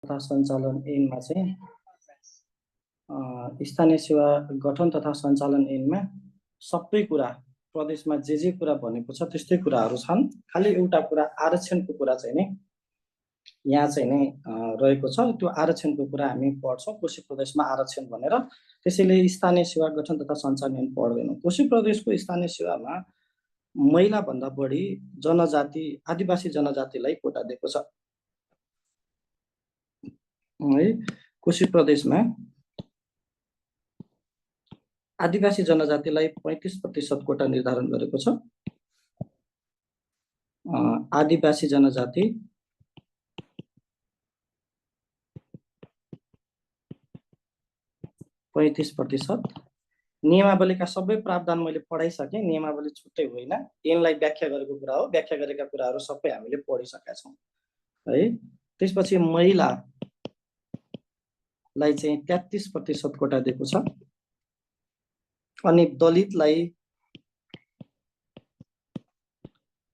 तथा सञ्चालन ऐनमा चाहिँ स्थानीय सेवा गठन तथा सञ्चालन ऐनमा सबै कुरा प्रदेशमा जे कुरा भनेको छ त्यस्तै कुराहरू छन्। खालि एउटा कुरा आरक्षणको कुरा चाहिँ नि यहाँ चाहिँ नि रहेको छ। त्यो आरक्षणको कुरा हामी पढ्छौँ कोशी प्रदेशमा आरक्षण भनेर। त्यसैले स्थानीय सेवा गठन तथा सञ्चालन ऐन पढ्दैनौँ। कोशी प्रदेशको स्थानीय सेवामा महिला भन्दा बढी जनजाति आदिवासी जनजातिलाई कोटा दिएको छ है। कोशी प्रदेशमा आदिवासी जनजातिलाई 35% कोटा निर्धारण गरेको छ। आदिवासी जनजाति 35%। नियमावलीका सबै प्रावधान मैले पढाइसकेँ। नियमावली छुट्टै होइन, ऐनलाई व्याख्या गरेको कुरा हो। व्याख्या गरेका कुराहरू सबै हामीले पढिसकेका छौँ है। त्यसपछि महिलालाई चाहिँ 33% कोटा दिएको छ अनि दलितलाई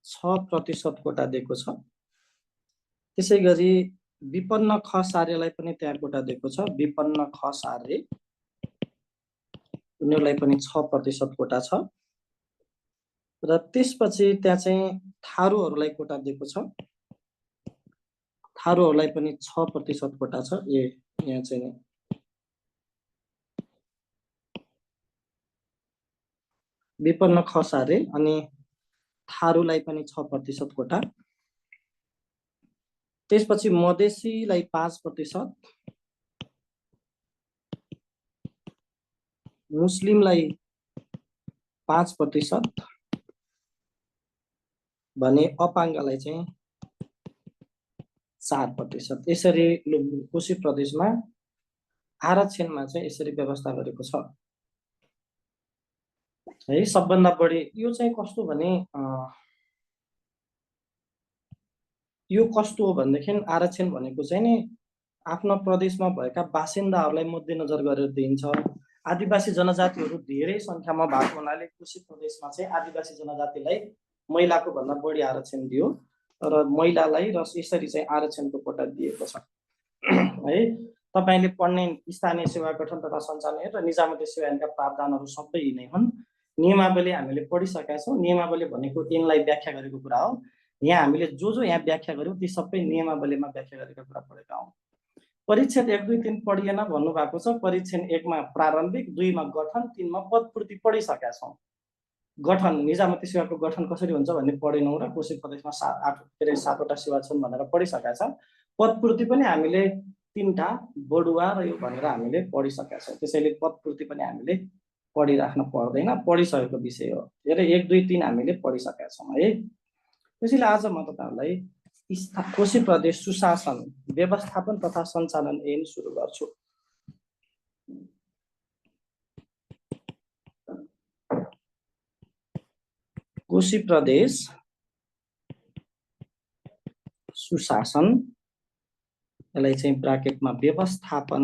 6% कोटा दिएको छ। त्यसै गरी विपन्न खसारेलाई पनि त्यहाँ कोटा दिएको छ। विपन्न खसारे उनीहरूलाई पनि 6% कोटा छ। र त्यसपछि त्यहाँ चाहिँ थारूहरूलाई कोटा दिएको छ। थारूहरूलाई पनि 6% कोटा छ। यहाँ चाहिँ विपन्न खसारे अनि थारूलाई पनि 6% कोटा। त्यसपछि मधेसीलाई 5%, मुस्लिमलाई 5% भने अपाङ्गलाई चाहिँ 4%। यसरी कोशी प्रदेशमा आरक्षणमा चाहिँ यसरी व्यवस्था गरेको छ है। सबभन्दा बढी यो चाहिँ कस्तो भने यो कस्तो हो भनेदेखि आरक्षण भनेको चाहिँ नि आफ्नो प्रदेशमा भएका बासिन्दाहरूलाई मध्यनजर गरेर दिइन्छ। आदिवासी जनजातिहरू धेरै सङ्ख्यामा भएको हुनाले कोशी प्रदेशमा चाहिँ आदिवासी जनजातिलाई महिलाको भन्दा बढी आरक्षण दियो र महिलालाई र यसरी चाहिँ आरक्षणको कोटा दिएको छ है। तपाईले पढ्ने स्थानीय सेवा गठन तथा सञ्चालन र निजामती सेवा ऐनका प्रावधानहरू सबै यिनै हुन्। नियमावली हामीले पढिसकेका छौँ। नियमावली भनेको ऐनलाई व्याख्या गरेको कुरा हो। यहाँ हामीले जो यहाँ व्याख्या गर्यौं ती सबै नियमावलीमा व्याख्या गरेका कुरा पढेका हौं। परिच्छेद 1, 2, 3 पढिएन भन्नु भएको छ। परिच्छेद 1 मा प्रारम्भिक, 2 मा गठन, 3 मा पदपूर्ति पढिसकेका छौं। गठन निजामती सेवाको गठन कसरी हुन्छ भन्ने पढेनौं र कोशी प्रदेशमा 7वटा सेवा छन् भनेर पढिसकेका छौं। पदपूर्ति पनि हामीले 3टा बडुवा र यो भनेर हामीले पढिसकेका छौं। त्यसैले पदपूर्ति पनि हामीले पढिराख्न पर्दैन, पढिसकेको विषय हो। हेरे 1, 2, 3 हामीले पढिसकेका छौं है। त्यसैले आज म तपाईहरुलाई कोशी प्रदेश सुशासन व्यवस्थापन तथा सञ्चालन ऐन सुरु गर्छु। कोशी प्रदेश सुशासन, यसलाई चाहिँ ब्राकेटमा व्यवस्थापन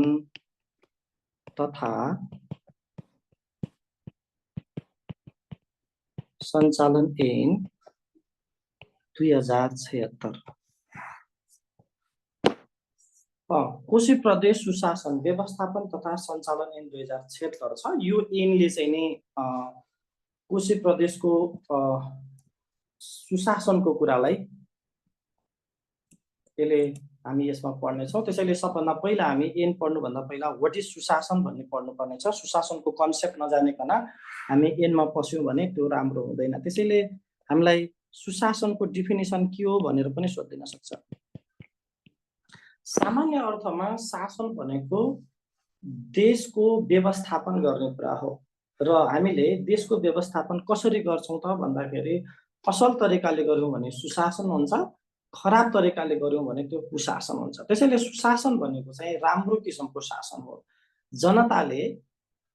तथा सञ्चालन ऐन 2076। कोशी प्रदेश सुशासन व्यवस्थापन तथा सञ्चालन ऐन 2076 छ। यो ऐनले चाहिँ नि कोशी प्रदेशको सुशासनको कुरालाई त्यसले हामी यसमा पढ्ने छौं। त्यसैले सबभन्दा पहिला हामी ऐन पढ्नु भन्दा पहिला व्हाट इज सुशासन भन्ने पढ्नु पर्ने छ। सुशासनको कन्सेप्ट नजानिकन हामी ऐनमा पस्यौं भने त्यो राम्रो हुँदैन। त्यसैले हामीलाई सुशासनको डेफिनेसन के हो भनेर पनि सोध्न सक्छ। सामान्य अर्थमा शासन भनेको देशको व्यवस्थापन गर्ने कुरा हो र हामीले देशको व्यवस्थापन कसरी गर्छौं त भन्दाखेरि असल तरिकाले गर्यौं भने सुशासन हुन्छ, खराब तरिकाले गर्यौं भने त्यो कुशासन हुन्छ। त्यसैले सुशासन भनेको चाहिँ राम्रो किसिमको शासन हो। जनताले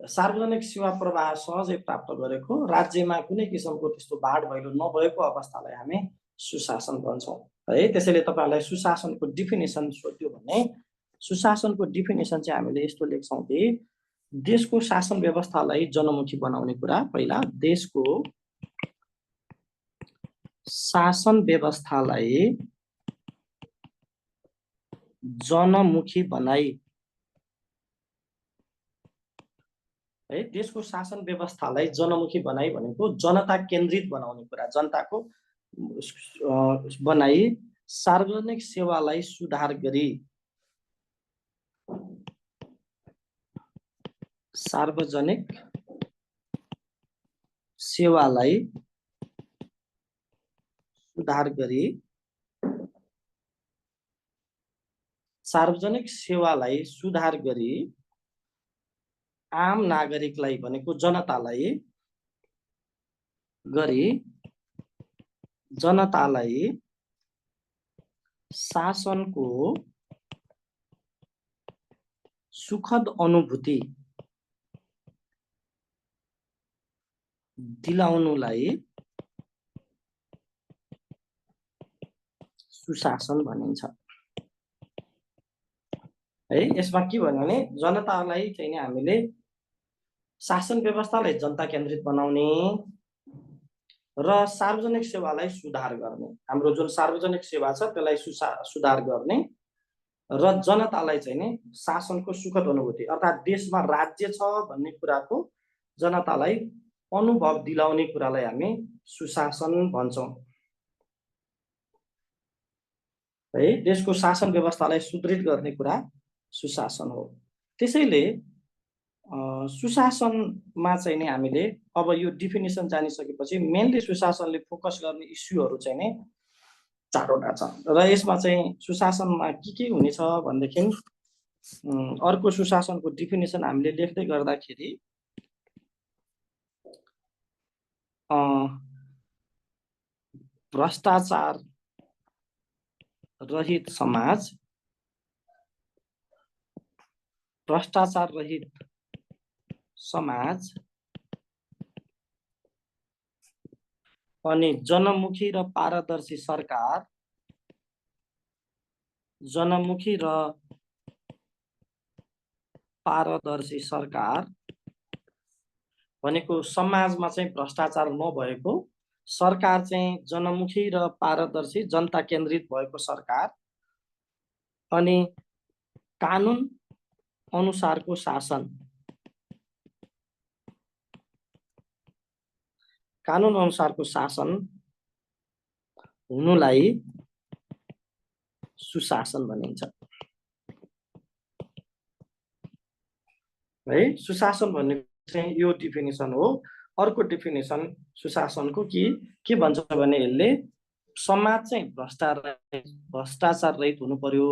सार्वजनिक सेवा प्रवाह सहजै प्राप्त गरेको, राज्यमा कुनै किसिमको त्यस्तो बाढ भैलो नभएको अवस्थालाई हामी सुशासन भन्छौं है। त्यसैले तपाईहरुलाई सुशासनको डेफिनेसन सोध्यो भने सुशासनको डेफिनेसन चाहिँ हामीले यस्तो लेख्छौं कि देशको शासन व्यवस्थालाई जनमुखी बनाउने कुरा। पहिला देशको शासन व्यवस्थालाई जनमुखी बनाई। है, देशको शासन व्यवस्थालाई जनमुखी बनाई भनेको जनता केन्द्रित बनाउने कुरा, जनताको बनाई। सार्वजनिक सेवालाई सुधार गरी, सार्वजनिक सेवालाई सुधार गरी, सार्वजनिक सेवालाई सुधार गरी आम नागरिकलाई भनेको जनतालाई गरी जनतालाई शासनको सुखद अनुभूति दिलाउनुलाई सुशासन भनिन्छ। है, यसमा के भन्यो भने जनतालाई चाहिँ नि हामीले शासन व्यवस्थालाई जनता केन्द्रित बनाउने र सार्वजनिक सेवालाई सुधार गर्ने, हाम्रो जुन सार्वजनिक सेवा छ त्यसलाई सुधार गर्ने र जनतालाई चाहिँ नि शासनको सुखद अनुभूति अर्थात् देशमा राज्य छ भन्ने कुराको जनतालाई अनुभव दिलाउने कुरालाई हामी सुशासन भन्छौँ। है, देशको शासन व्यवस्थालाई सुदृढ गर्ने कुरा सुशासन हो। त्यसैले सुशासनमा चाहिँ नि हामीले अब यो डिफिनेसन जानिसकेपछि मेनली सुशासनले फोकस गर्ने इस्युहरू चाहिँ नि 4 वटा छ र यसमा चाहिँ सुशासनमा के हुनेछ भनेदेखि अर्को सुशासनको डिफिनेसन हामीले लेख्दै गर्दाखेरि भ्रष्टाचार रहित समाज, भ्रष्टाचार रहित समाज अनि जनमुखी र पारदर्शी सरकार, जनमुखी र पारदर्शी सरकार भनेको समाजमा चाहिँ भ्रष्टाचार नभएको, सरकार चाहिँ जनमुखी र पारदर्शी जनता केन्द्रित भएको सरकार अनि कानुन अनुसारको शासन, कानुन अनुसारको शासन हुनुलाई सुशासन भनिन्छ। है, सुशासन भन्ने चाहिँ यो डिफिनेसन हो। अर्को डिफिनेसन सुशासनको के भन्छ भने यसले समाज चाहिँ भ्रष्टाचार रहित हुनु पर्यो,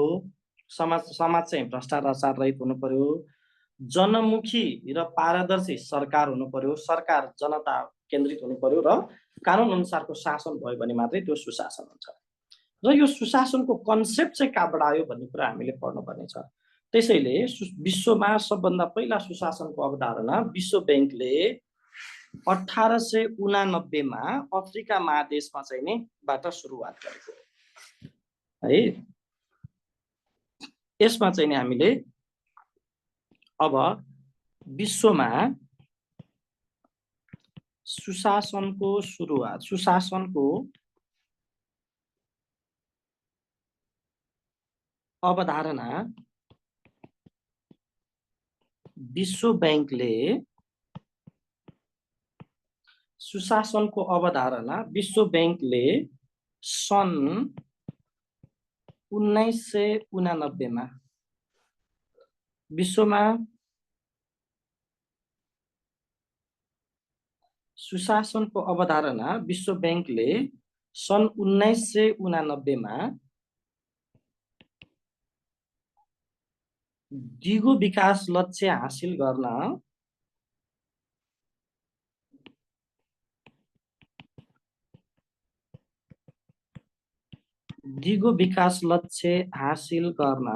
समाज चाहिँ भ्रष्टाचार रहित हुनु पर्यो, जनमुखी र पारदर्शी सरकार हुनु पर्यो, सरकार जनता केन्द्रित हुनु पर्यो र कानुन अनुसारको शासन भयो भने मात्रै त्यो सुशासन हुन्छ। र यो सुशासनको कन्सेप्ट चाहिँ कहाँबाट आयो भन्ने कुरा हामीले पढ्नुपर्ने छ। त्यसैले विश्वमा सबभन्दा पहिला सुशासनको अवधारणा विश्व बैंकले 1889 मा अफ्रिका महादेशमा चाहिँ नि बाट सुरुवात गरेको है। यसमा चाहिँ नि हामीले अब विश्वमा सुशासनको सुरुवात, सुशासनको अवधारणा विश्व बैंकले, सुशासनको अवधारणा विश्व बैंकले सन् 1989 मा विश्वमा सुशासनको अवधारणा विश्व बैंकले सन् 1989 मा दिगो विकास लक्ष्य हासिल गर्न दिगो विकास लक्ष्य हासिल गर्न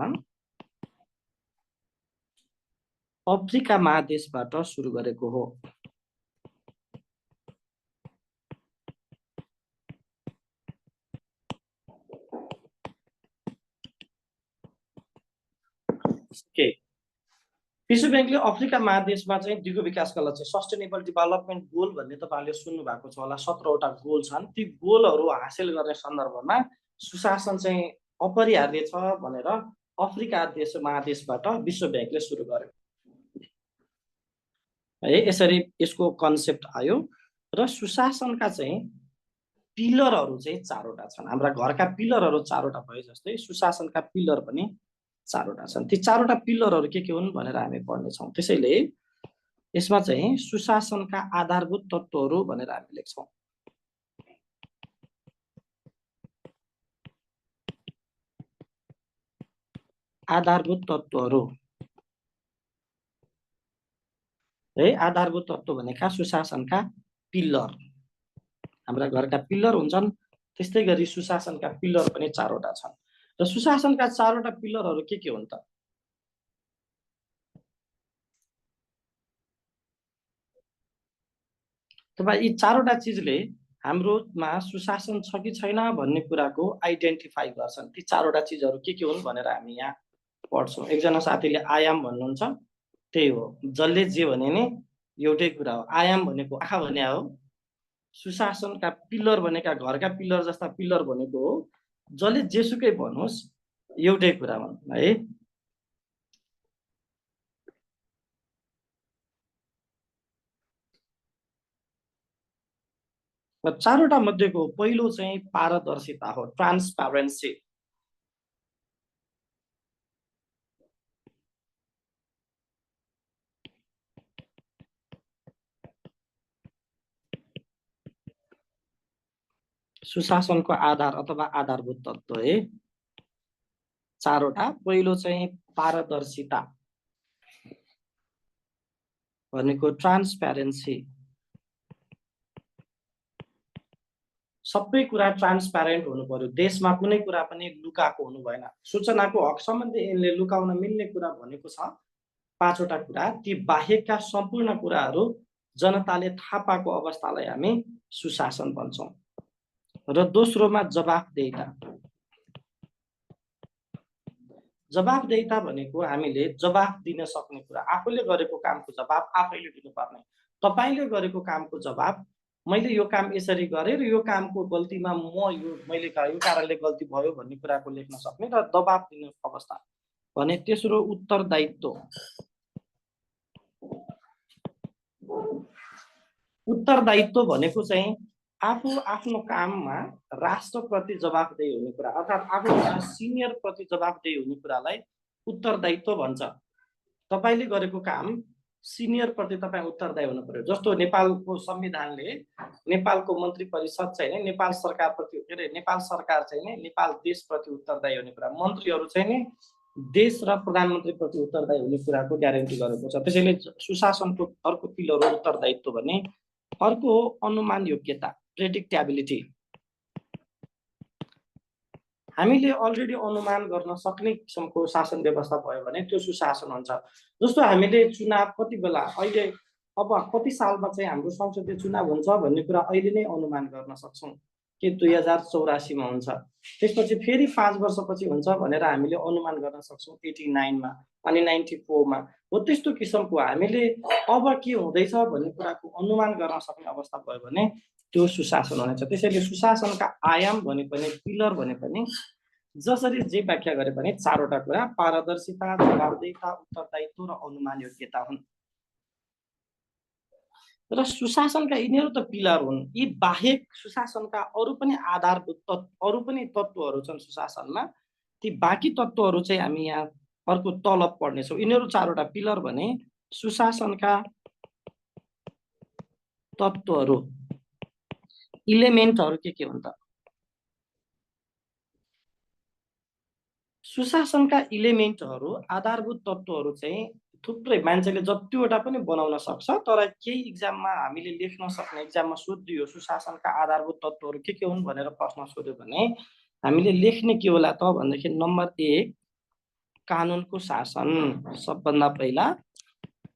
अफ्रिका महादेशबाट सुरु गरेको हो। विश्व बैंकले अफ्रिका महादेशमा चाहिँ दिगो विकासका लक्ष्य सस्टेनेबल डेभलपमेन्ट गोल भन्ने तपाईहरुले सुन्नु भएको छ होला, 17 वटा गोल छन्। ती गोलहरू हासिल गर्ने सन्दर्भमा सुशासन चाहिँ अपरिहार्य छ भनेर अफ्रिका देश महादेशबाट विश्व ब्याङ्कले सुरु गर्यो है। यसरी यसको कन्सेप्ट आयो र सुशासनका चाहिँ पिलरहरू चाहिँ 4वटा छन्। हाम्रा घरका पिलरहरू 4वटा भए जस्तै सुशासनका पिलर पनि 4वटा छन्। ती 4वटा पिलरहरू के हुन् भनेर हामी पढ्नेछौँ। त्यसैले यसमा चाहिँ सुशासनका आधारभूत तत्त्वहरू भनेर हामी लेख्छौँ। आधारभूत तत्त्वहरू है। आधारभूत तत्त्व भनेका सुशासनका पिलर, हाम्रा घरका पिलर हुन्छन्, त्यस्तै गरी सुशासनका पिलर पनि 4वटा छन्। र सुशासनका 4वटा पिलरहरू के हुन् त? तपाईँ यी 4वटा चिजले हाम्रोमा सुशासन छ कि छैन भन्ने कुराको आइडेन्टिफाई गर्छन्। ती 4वटा चिजहरू के हुन् भनेर हामी यहाँ पढ्छौँ। एकजना साथीले आयाम भन्नुहुन्छ, त्यही हो। जसले जे भने नि एउटै कुरा हो। आयाम भनेको आँखा भने हो, सुशासनका पिलर भनेका घरका पिलर जस्ता पिलर भनेको हो। जसले जेसुकै भन्नुहोस् एउटै कुरा हुन् है। र 4वटा मध्येको पहिलो चाहिँ पारदर्शिता हो, ट्रान्सप्यारेन्सी। सुशासनको आधार अथवा आधारभूत तत्त्व है 4वटा। पहिलो चाहिँ पारदर्शिता भनेको ट्रान्सप्यारेन्सी। सबै कुरा ट्रान्सप्यारेन्ट हुनु पर्यो। देशमा कुनै कुरा पनि लुकाएको हुनु भएन। सूचनाको हक सम्बन्धी यसले लुकाउन मिल्ने कुरा भनेको छ 5वटा कुरा। ती बाहेकका सम्पूर्ण कुराहरू जनताले थाहा पाएको अवस्थालाई हामी सुशासन भन्छौँ। र दोस्रोमा जवाफदेहिता। जवाफदेहिता भनेको हामीले जवाफ दिन सक्ने कुरा, आफूले गरेको कामको जवाफ आफैले दिनुपर्ने। तपाईले गरेको कामको जवाफ मैले यो काम यसरी गरेँ र यो कामको गल्तीमा मैले यो कारणले गल्ती भयो भन्ने कुराको लेख्न सक्ने र दबाब दिने अवस्था भने। तेस्रो उत्तरदायित्व। उत्तरदायित्व भनेको चाहिँ आफू आफ्नो काममा राष्ट्रप्रति जवाफदेही हुने कुरा, अर्थात् आफूभन्दा सिनियर प्रति जवाफदेही हुने कुरालाई उत्तरदायित्व भन्छ। तपाईले गरेको काम सिनियर प्रति तपाईँ उत्तरदायी हुनु पर्यो। जस्तो नेपालको संविधानले नेपालको मन्त्री परिषद चाहिँ नि नेपाल सरकार प्रति, के अरे नेपाल सरकार चाहिँ नि नेपाल देश प्रति उत्तरदायी हुने कुरा, मन्त्रीहरू चाहिँ नि देश र प्रधानमन्त्री प्रति उत्तरदायी हुने कुराको ग्यारेन्टी गरेको छ। त्यसैले सुशासनको अर्को पिलर हो उत्तरदायित्व भने। अर्को हो अनुमान योग्यता, प्रेडिक्टेबिलिटी। हामीले अलरेडी अनुमान गर्न सक्ने किसिमको शासन व्यवस्था भयो भने त्यो सुशासन हुन्छ। जस्तो हामीले चुनाव कति बेला, अहिले अब कति सालमा चाहिँ हाम्रो संसदीय चुनाव हुन्छ भन्ने कुरा अहिले नै अनुमान गर्न सक्छौँ कि 2084 मा हुन्छ। त्यसपछि फेरि 5 वर्षपछि हुन्छ भनेर हामीले अनुमान गर्न सक्छौँ 89 मा अनि 94 मा। हो त्यस्तो किसिमको हामीले अब के हुँदैछ भन्ने कुराको अनुमान गर्न सक्ने अवस्था भयो भने त्यो सुशासन हुनेछ। त्यसैले सुशासनका आयाम भने पनि, पिलर भने पनि, जसरी जे व्याख्या गरे पनि 4वटा कुरा पारदर्शिता, जवाफदेहिता, उत्तरदायित्व र अनुमान योग्यता हुन्। र सुशासनका यिनीहरू त पिलर हुन्। यी बाहेक सुशासनका अरू पनि आधारभूत अरू पनि तत्त्वहरू छन् सुशासनमा। ती बाँकी तत्त्वहरू चाहिँ हामी यहाँ अर्को तलब पढ्नेछौँ। यिनीहरू 4वटा पिलर भने सुशासनका तत्त्वहरू, इलिमेन्टहरू के हुन् त? सुशासनका इलिमेन्टहरू, आधारभूत तत्त्वहरू चाहिँ थुप्रै, मान्छेले जतिवटा पनि बनाउन सक्छ। तर केही इक्जाममा हामीले लेख्न सक्ने, इक्जाममा सोधियो सुशासनका आधारभूत तत्त्वहरू के हुन् भनेर प्रश्न सोध्यो भने हामीले लेख्ने के होला त भन्दाखेरि नम्बर 1 कानुनको शासन। सबभन्दा पहिला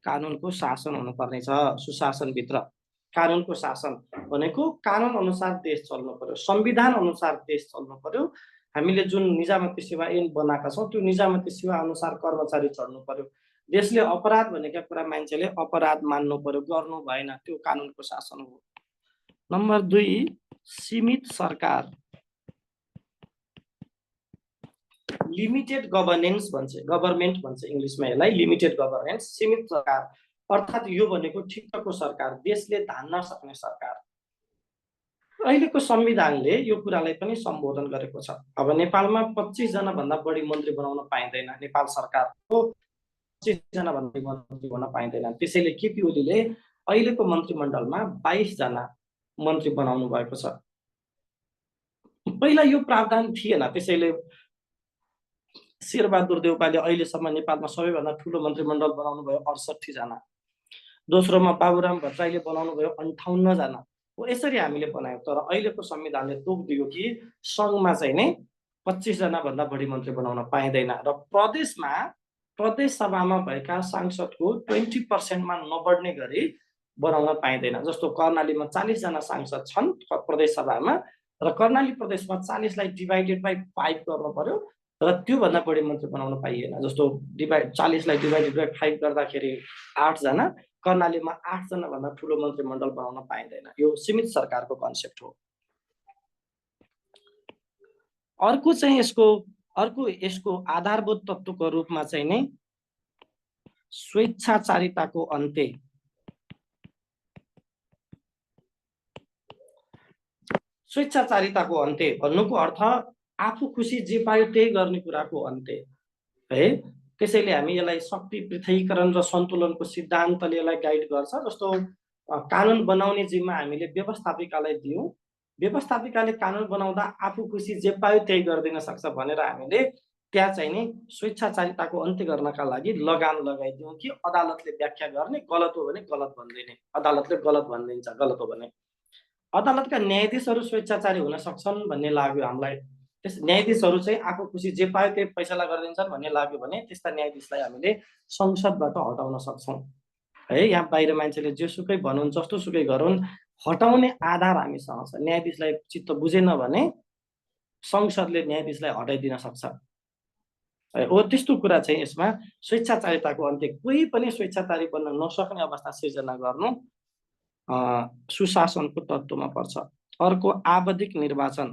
कानुनको शासन हुनुपर्ने छ सुशासनभित्र। कानुनको शासन भनेको कानुन अनुसार देश चल्नु पर्यो, संविधान अनुसार देश चल्नु पर्यो। हामीले जुन निजामती सेवा ऐन बनाएका छौँ त्यो निजामती सेवा अनुसार कर्मचारी चढ्नु पर्यो। देशले अपराध भनेका कुरा मान्छेले अपराध मान्नु पर्यो, गर्नु भएन, त्यो कानुनको शासन हो। नम्बर 2 सीमित सरकार। लिमिटेड गभर्नेन्स भन्छ, गभर्मेन्ट भन्छ इङ्ग्लिसमा यसलाई, लिमिटेड गभर्नेन्स, सीमित सरकार, अर्थात् यो भनेको ठिक्कको सरकार, देशले धान्न सक्ने सरकार। अहिलेको संविधानले यो कुरालाई पनि सम्बोधन गरेको छ। अब नेपालमा 25 जना भन्दा बढी मन्त्री बनाउन पाइँदैन, नेपाल सरकारको 25 जना भन्दा बढी मन्त्री हुन पाइँदैन। त्यसैले केपी ओलीले अहिलेको मन्त्रीमण्डलमा 22 जना मन्त्री बनाउनु भएको छ। पहिला यो प्रावधान थिएन, त्यसैले शेरबहादुर देउपाले अहिलेसम्म नेपालमा सबैभन्दा ठुलो मन्त्रीमण्डल बनाउनु भयो 68 जना। दोस्रोमा बाबुराम भट्टराईले बनाउनु भयो 58 जना। हो यसरी हामीले बनायौँ, तर अहिलेको संविधानले तोक दियो कि सङ्घमा चाहिँ नै 25 जना भन्दा बढी मन्त्री बनाउन पाइँदैन र प्रदेशमा प्रदेश सभामा भएका सांसदको 20% मा नबढ्ने गरी बनाउन पाइँदैन। जस्तो कर्णालीमा 40 जना सांसद छन् प्रदेश सभामा र कर्णाली प्रदेशमा 40 लाई डिभाइडेड बाइ 5 गर्नु पर्यो र त्यो भन्दा बढी मन्त्री बनाउन पाइएन। जस्तो 40 लाई डिभाइडेड बाइ 5 गर्दाखेरि 8 जना, कर्णालीमा 8 जना भन्दा ठुलो मन्त्रीमण्डल बनाउन पाइँदैन। यो सीमित सरकारको कन्सेप्ट हो। अर्को चाहिँ यसको आधारभूत तत्त्वको रूपमा चाहिँ नै स्वेच्छाचारिताको अन्त्य। स्वेच्छाचारिताको अन्त्य भन्नुको अर्थ आफू खुसी जे पायो त्यही गर्ने कुराको अन्त्य है। त्यसैले हामी यसलाई शक्ति पृथकीकरण र सन्तुलनको सिद्धान्तले यसलाई गाइड गर्छ। जस्तो कानुन बनाउने जिम्मा हामीले व्यवस्थापिकालाई दियौँ, व्यवस्थापिकाले कानुन बनाउँदा आफू खुसी जे पायो त्यही गरिदिन सक्छ भनेर हामीले त्यहाँ चाहिँ नि स्वेच्छाचारिताको अन्त्य गर्नका लागि लगाम लगाइदियौँ कि अदालतले व्याख्या गर्ने, गलत हो भने गलत भनिदिने, अदालतले गलत भनिदिन्छ गलत हो भने। अदालतका न्यायाधीशहरू स्वेच्छाचारी हुन सक्छन् भन्ने लाग्यो हामीलाई। त्यस न्यायाधीशहरू चाहिँ आफू खुसी जे पायो त्यही फैसला गरिदिन्छन् भन्ने लाग्यो भने त्यस्ता न्यायाधीशलाई हामीले संसदबाट हटाउन सक्छौँ है। यहाँ बाहिर मान्छेले जेसुकै भनुन्, जस्तो सुकै गरून्, हटाउने आधार हामीसँग छ। न्यायाधीशलाई चित्त बुझेन भने संसदले न्यायाधीशलाई हटाइदिन सक्छ। हो त्यस्तो कुरा चाहिँ यसमा स्वेच्छाचारिताको अन्त्य। कोही पनि स्वेच्छाचारी बन्न नसक्ने अवस्था सिर्जना गर्नु सुशासनको तत्त्वमा पर्छ। अर्को आवधिक निर्वाचन।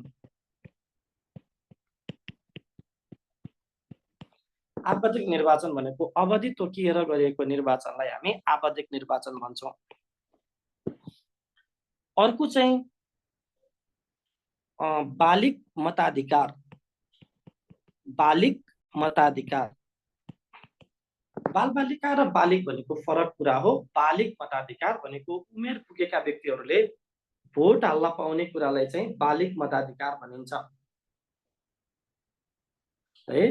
आवधिक निर्वाचन भनेको अवधि तोकिएर गरिएको निर्वाचनलाई हामी आवधिक निर्वाचन भन्छौँ। अर्को चाहिँ बालिग मताधिकार। बालिग मताधिकार, बालबालिका र बालिग भनेको फरक कुरा हो। बालिग मताधिकार भनेको उमेर पुगेका व्यक्तिहरूले भोट हाल्न पाउने कुरालाई चाहिँ बालिग मताधिकार भनिन्छ है।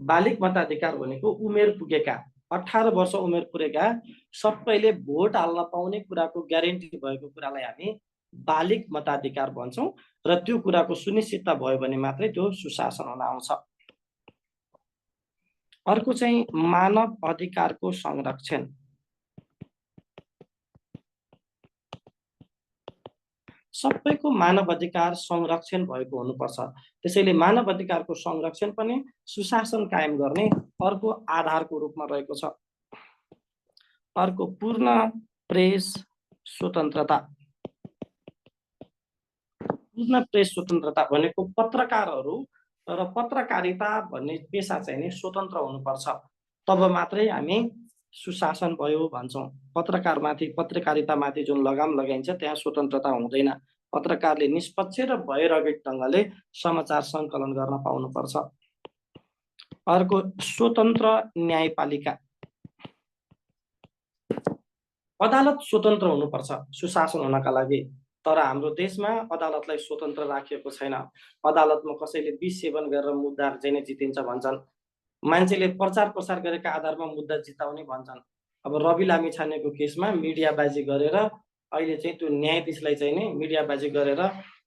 बालिग मताधिकार भनेको उमेर पुगेका 18 वर्ष उमेर पुगेका सबैले भोट हाल्न पाउने कुराको ग्यारेन्टी भएको कुरालाई हामी बालिग मताधिकार भन्छौँ र त्यो कुराको सुनिश्चितता भयो भने मात्रै त्यो सुशासन हुन आउँछ। अर्को चाहिँ मानव अधिकारको संरक्षण। सबैको मानव अधिकार संरक्षण भएको हुनुपर्छ। त्यसैले मानव अधिकारको संरक्षण पनि सुशासन कायम गर्ने अर्को आधारको रूपमा रहेको छ। अर्को पूर्ण प्रेस स्वतन्त्रता। पूर्ण प्रेस स्वतन्त्रता भनेको पत्रकारहरू र पत्रकारिता भन्ने पेशा चाहिँ नि स्वतन्त्र हुनुपर्छ, तब मात्रै हामी सुशासन भयो भन्छौँ। पत्रकारमाथि पत्रकारितामाथि जुन लगाम लगाइन्छ त्यहाँ स्वतन्त्रता हुँदैन। पत्रकारले निष्पक्ष र भयरहित ढङ्गले समाचार सङ्कलन गर्न पाउनुपर्छ। अर्को स्वतन्त्र न्यायपालिका। अदालत स्वतन्त्र हुनुपर्छ सुशासन हुनका लागि, तर हाम्रो देशमा अदालतलाई स्वतन्त्र राखिएको छैन। अदालतमा कसैले विष सेवन गरेर मुद्दा चाहिँ नै जितिन्छ भन्छन्। मान्छेले प्रचार प्रसार गरेका आधारमा मुद्दा जिताउने भन्छन्। अब रवि लामिछानेको केसमा मिडियाबाजी गरेर अहिले चाहिँ त्यो न्यायाधीशलाई चाहिँ नि मिडियाबाजी गरेर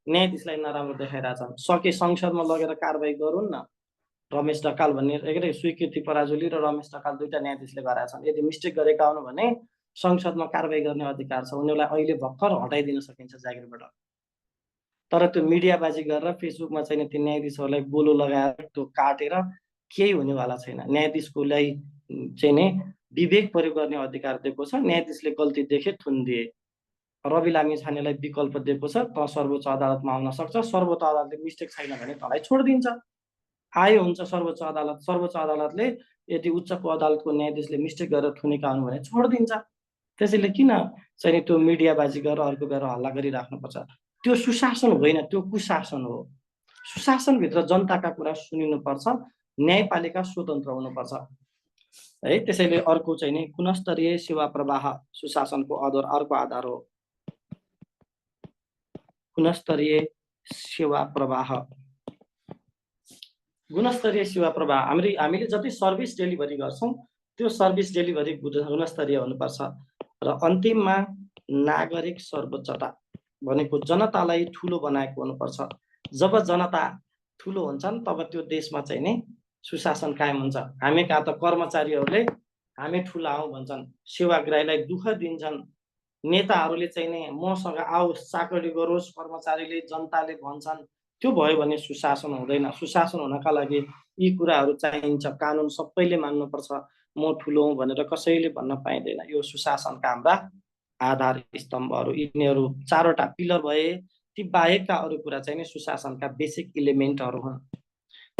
न्यायाधीशलाई नराम्रो देखाइरहेछन्। सके संसदमा लगेर कारबाही गरून् न। रमेश ढकाल भन्ने के स्वीकृति पराजुली र रमेश ढकाल दुईटा न्यायाधीशले गरेका छन्। यदि मिस्टेक गरेका हुनु भने संसदमा कारबाही गर्ने अधिकार छ। उनीहरूलाई अहिले भर्खर हटाइदिन सकिन्छ जागिरबाट। तर त्यो मिडियाबाजी गरेर फेसबुकमा चाहिँ त्यो न्यायाधीशहरूलाई बोलो लगाएर त्यो काटेर केही हुनेवाला छैन। न्यायाधीशकोलाई चाहिँ नि विवेक प्रयोग गर्ने अधिकार दिएको छ। न्यायाधीशले गल्ती देखे थुनिदिए। रवि लामिछानेलाई विकल्प दिएको छ, त सर्वोच्च अदालतमा आउन सक्छ। सर्वोच्च अदालतले मिस्टेक छैन भने तँलाई छोडिदिन्छ। आयो हुन्छ सर्वोच्च अदालतले यदि उच्चको अदालतको न्यायाधीशले मिस्टेक गरेर थुनेका हुन् भने छोडिदिन्छ। त्यसैले किन चाहिँ त्यो मिडियाबाजी गरेर अर्को गरेर हल्ला गरिराख्नुपर्छ? त्यो सुशासन होइन, त्यो कुशासन हो। सुशासनभित्र जनताका कुरा सुनिनुपर्छ, न्यायपालिका स्वतन्त्र हुनुपर्छ है। त्यसैले अर्को चाहिँ नि गुणस्तरीय सेवा प्रवाह सुशासनको अर्को आधार हो। गुणस्तरीय सेवा प्रवाह, गुणस्तरीय सेवा प्रवाह हामीले जति सर्भिस डेलिभरी गर्छौँ त्यो सर्भिस डेलिभरी गुणस्तरीय हुनुपर्छ। र अन्तिममा नागरिक सर्वोच्चता भनेको जनतालाई ठुलो बनाएको हुनुपर्छ। जब जनता ठुलो हुन्छन् तब त्यो देशमा चाहिँ नि सुशासन कायम हुन्छ। हामी कहाँ त कर्मचारीहरूले हामी ठुला हौँ भन्छन्, सेवाग्राहीलाई दुःख दिन्छन्, नेताहरूले चाहिँ नि मसँग आओस् चाकरी गरोस्, कर्मचारीले जनताले भन्छन्। त्यो भयो भने सुशासन हुँदैन। सुशासन हुनका लागि यी कुराहरू चाहिन्छ। कानुन सबैले मान्नुपर्छ, म ठुलो हुँ भनेर कसैले भन्न पाइँदैन। यो सुशासनका हाम्रा आधार स्तम्भहरू यिनीहरू चारवटा पिलर भए। ती बाहेकका अरू कुरा चाहिँ नि सुशासनका बेसिक इलिमेन्टहरू हुन्।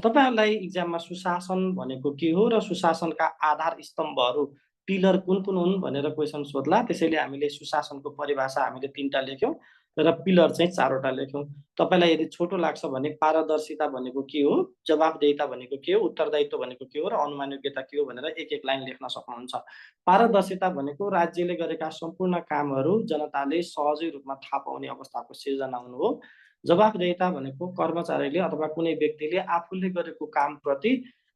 तपाईहरुलाई इक्जाममा सुशासन भनेको के हो र सुशासनका आधार स्तम्भहरू पिलर कुन कुन हुन् भनेर क्वेसन सोध्ला। त्यसैले हामीले सुशासनको परिभाषा हामीले 3टा लेख्यौं र पिलर चाहिँ 4वटा लेख्यौं। तपाईलाई यदि छोटो लाग्छ भने पारदर्शिता भनेको के हो, जवाफदेहिता भनेको के हो, उत्तरदायित्व भनेको के हो र अनुमानयोग्यता के हो भनेर एक एक लाइन लेख्न सक्नुहुन्छ। पारदर्शिता भनेको राज्यले गरेका सम्पूर्ण कामहरू जनताले सहजै रूपमा थाहा पाउने अवस्थाको सिर्जना हुनु हो। जवाफदेहिता भनेको कर्मचारीले अथवा कुनै व्यक्तिले आफूले गरेको कामप्रति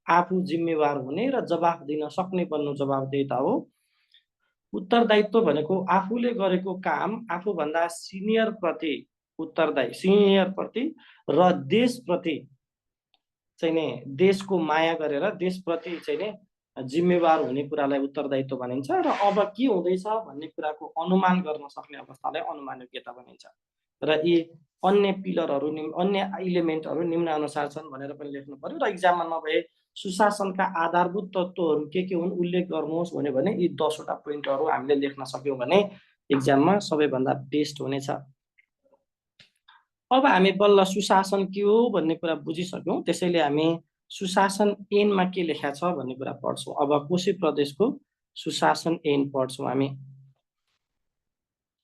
आफू जिम्मेवार हुने र जवाफ दिन सक्ने बन्नु जवाफदेहिता हो। उत्तरदायित्व भनेको आफूले गरेको काम आफूभन्दा सिनियर प्रति उत्तरदायी, सिनियर प्रति र देशप्रति चाहिँ नि देशको माया गरेर देशप्रति चाहिँ नि जिम्मेवार हुने कुरालाई उत्तरदायित्व भनिन्छ। र अब के हुँदैछ भन्ने कुराको अनुमान गर्न सक्ने अवस्थालाई अनुमानयोग्यता भनिन्छ। र यी अन्य पिलरहरू अन्य इलिमेन्टहरू निम्नानुसार छन् भनेर पनि लेख्नु पर्यो। र इक्जाममा नभए सुशासनका आधारभूत तत्त्वहरू के हुन् उल्लेख गर्नुहोस् भन्यो भने यी 10वटा पोइन्टहरू हामीले लेख्न सक्यौं भने इक्जाममा सबैभन्दा बेस्ट हुनेछ। अब हामी बल्ल सुशासन के हो भन्ने कुरा बुझिसक्यौं। त्यसैले हामी सुशासन ऐनमा के लेखा छ भन्ने कुरा पढ्छौं। अब कोशी प्रदेशको सुशासन ऐन पढ्छौं हामी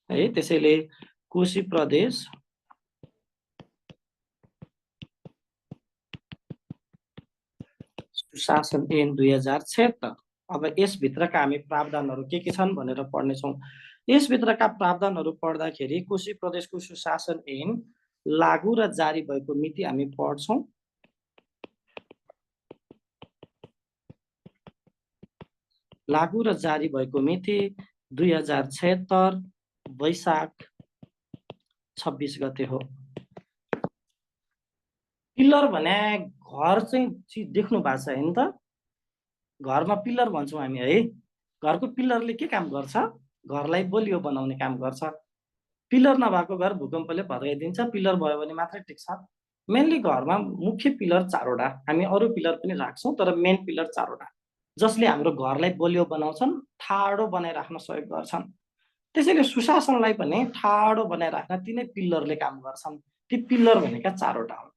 है। त्यसैले कोशी प्रदेश सुशासन ऐन 2076। अब यसभित्रका हामी प्रावधानहरू के छन् भनेर पढ्नेछौँ। यसभित्रका प्रावधानहरू पढ्दाखेरि कोशी प्रदेशको सुशासन ऐन लागू र जारी भएको मिति हामी पढ्छौँ। लागू र जारी भएको मिति 2076 वैशाख 26 गते हो। पिलर भने घर चाहिँ देख्नु भएको छ हैन त? घरमा पिलर भन्छौँ हामी है। घरको पिलरले के काम गर्छ? घरलाई बलियो बनाउने काम गर्छ। पिलर नभएको घर भूकम्पले भत्काइदिन्छ। पिलर भयो भने मात्रै टिक्छ। मेनली घरमा मुख्य पिलर 4वटा, हामी अरू पिलर पनि राख्छौँ तर मेन पिलर 4वटा जसले हाम्रो घरलाई बलियो बनाउँछन्, ठाडो बनाइराख्न सहयोग गर्छन्। त्यसैले सुशासनलाई पनि ठाडो बनाइराख्न तिनै पिलरले काम गर्छन्। ती पिलर भनेका 4वटा हुन्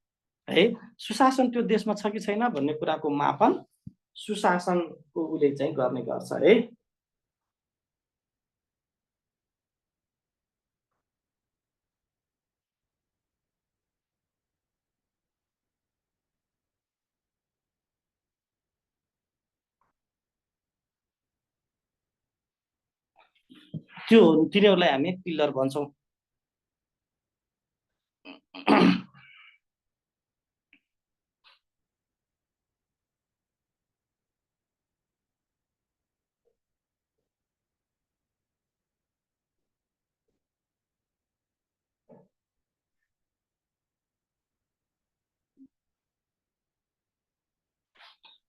है। सुशासन त्यो देशमा छ कि छैन भन्ने कुराको मापन सुशासनको उले चाहिँ गर्ने गर्छ है। त्यो तिनीहरूलाई हामी पिलर भन्छौँ।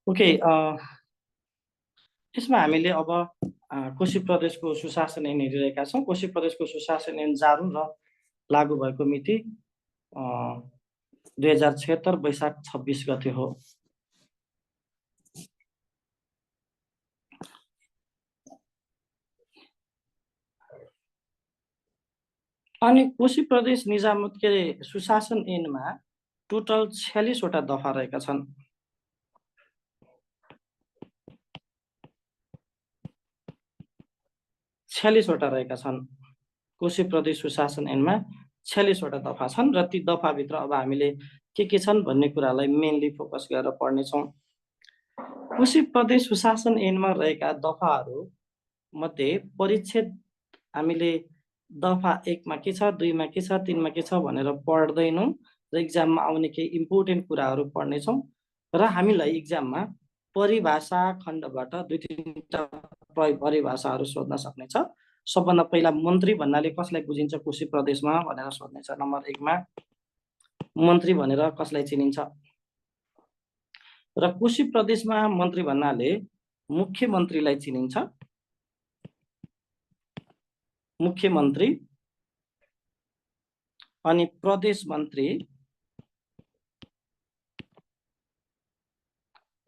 ओके, यसमा हामीले अब कोशी प्रदेशको सुशासन ऐन हेरिरहेका छौँ। कोशी प्रदेशको सुशासन ऐन जारी र लागू भएको मिति 2076 वैशाख 26 गते हो। अनि कोशी प्रदेश निजामुद्दीन सुशासन ऐनमा टोटल 46 वटा दफा रहेका छन्। 46 वटा रहेका छन्। कोशी प्रदेश सुशासन ऐनमा 46 वटा दफा छन् र ती दफाभित्र अब हामीले के छन् भन्ने कुरालाई मेनली फोकस गरेर पढ्नेछौँ। कोशी प्रदेश सुशासन ऐनमा रहेका दफाहरू मध्ये परिच्छेद हामीले दफा 1 मा के छ, 2 मा के छ, 3 मा के छ भनेर पढ्दैनौँ र इक्जाममा आउने केही इम्पोर्टेन्ट कुराहरू पढ्नेछौँ र हामीलाई इक्जाममा परिभाषा खण्डबाट 2-3 परिभाषाहरू सोध्न सक्नेछ। सबभन्दा पहिला मन्त्री भन्नाले कसलाई बुझिन्छ कोशी प्रदेशमा भनेर सोध्नेछ। नम्बर 1 मा मन्त्री भनेर कसलाई चिनिन्छ र कोशी प्रदेशमा मन्त्री भन्नाले मुख्यमन्त्रीलाई चिनिन्छ। मुख्यमन्त्री अनि प्रदेश मन्त्री,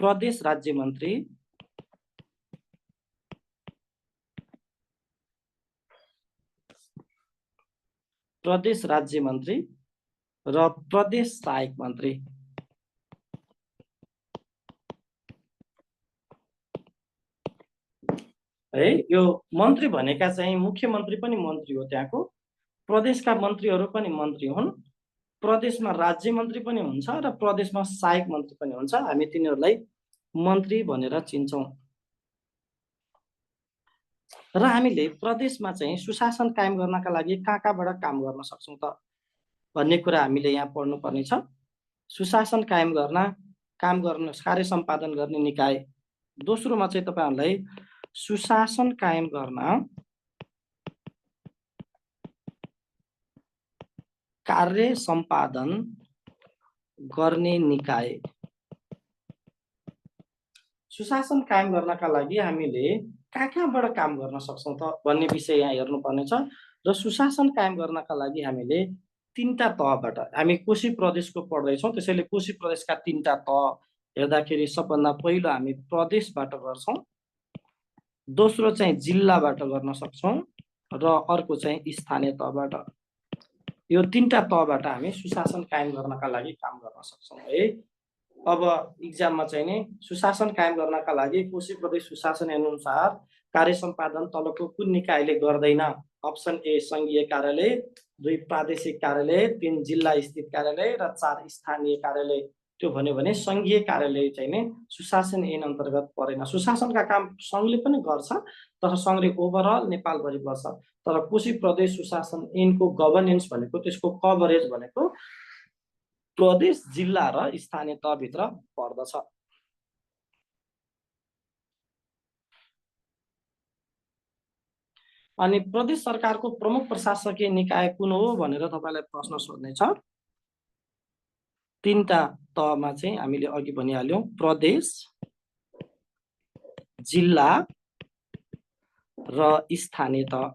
प्रदेश राज्य मन्त्री, प्रदेश राज्य मन्त्री र प्रदेश सहायक मन्त्री। है यो मन्त्री भनेका चाहिँ मुख्यमन्त्री पनि मन्त्री हो, त्यहाँको प्रदेशका मन्त्रीहरू पनि मन्त्री हुन्, प्रदेशमा राज्य मन्त्री पनि हुन्छ र प्रदेशमा सहायक मन्त्री पनि हुन्छ। हामी तिनीहरूलाई मन्त्री भनेर चिन्छौँ र हामीले प्रदेशमा चाहिँ सुशासन कायम गर्नका लागि कहाँबाट काम गर्न सक्छौँ त भन्ने कुरा हामीले यहाँ पढ्नुपर्ने छ। सुशासन कायम गर्न, काम गर्न, कार्य सम्पादन गर्ने निकाय। दोस्रोमा चाहिँ तपाईहरुलाई सुशासन कायम गर्न कार्य सम्पादन गर्ने निकाय। सुशासन कायम गर्नका लागि हामीले कहाँबाट काम गर्न सक्छौँ त भन्ने विषय यहाँ हेर्नुपर्ने छ र सुशासन कायम गर्नका लागि हामीले 3टा तहबाट, हामी कोशी प्रदेशको पढ्दैछौँ त्यसैले कोशी प्रदेशका 3टा तह हेर्दाखेरि सबभन्दा पहिलो हामी प्रदेशबाट गर्छौँ, दोस्रो चाहिँ जिल्लाबाट गर्न सक्छौँ र अर्को चाहिँ स्थानीय तहबाट। यो 3टा तहबाट हामी सुशासन कायम गर्नका लागि काम गर्न सक्छौँ है। अब इक्जाममा चाहिँ नि सुशासन कायम गर्नका लागि कोशी प्रदेश सुशासन अनुसार कार्य सम्पादन तलको कुन निकायले गर्दैन? अप्सन ए संघीय कार्यालय, 2 प्रादेशिक कार्यालय, 3 जिल्ला स्थित कार्यालय र 4 स्थानीय कार्यालय। त्यो भन्यो भने संघीय कार्यालय चाहिँ नि सुशासन ऐन अन्तर्गत परेन। सुशासनका काम संघले पनि गर्छ तर संघले ओभरअल नेपालभरि गर्छ, तर कोशी प्रदेश सुशासन ऐनको गभर्नेन्स भनेको, त्यसको कभरेज भनेको प्रदेश, जिल्ला र स्थानीय तहभित्र पर्दछ। अनि प्रदेश सरकारको प्रमुख प्रशासकीय निकाय कुन हो भनेर तपाईलाई प्रश्न सोध्ने छ। 3टा तहमा चाहिँ हामीले अघि भनिहाल्यौं, प्रदेश, जिल्ला र स्थानीय तह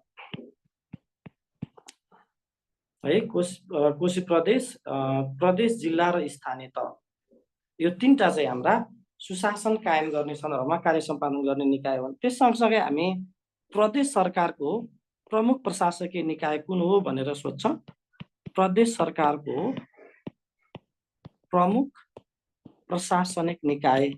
है। कोशी प्रदेश, प्रदेश, जिल्ला र स्थानीय तह, यो 3टा चाहिँ हाम्रा सुशासन कायम गर्ने सन्दर्भमा कार्य सम्पादन गर्ने निकाय हुन्। त्यस सँगसँगै हामी प्रदेश सरकारको प्रमुख प्रशासकीय निकाय कुन हो भनेर सोध्छ। प्रदेश सरकारको प्रमुख प्रशासनिक निकाय,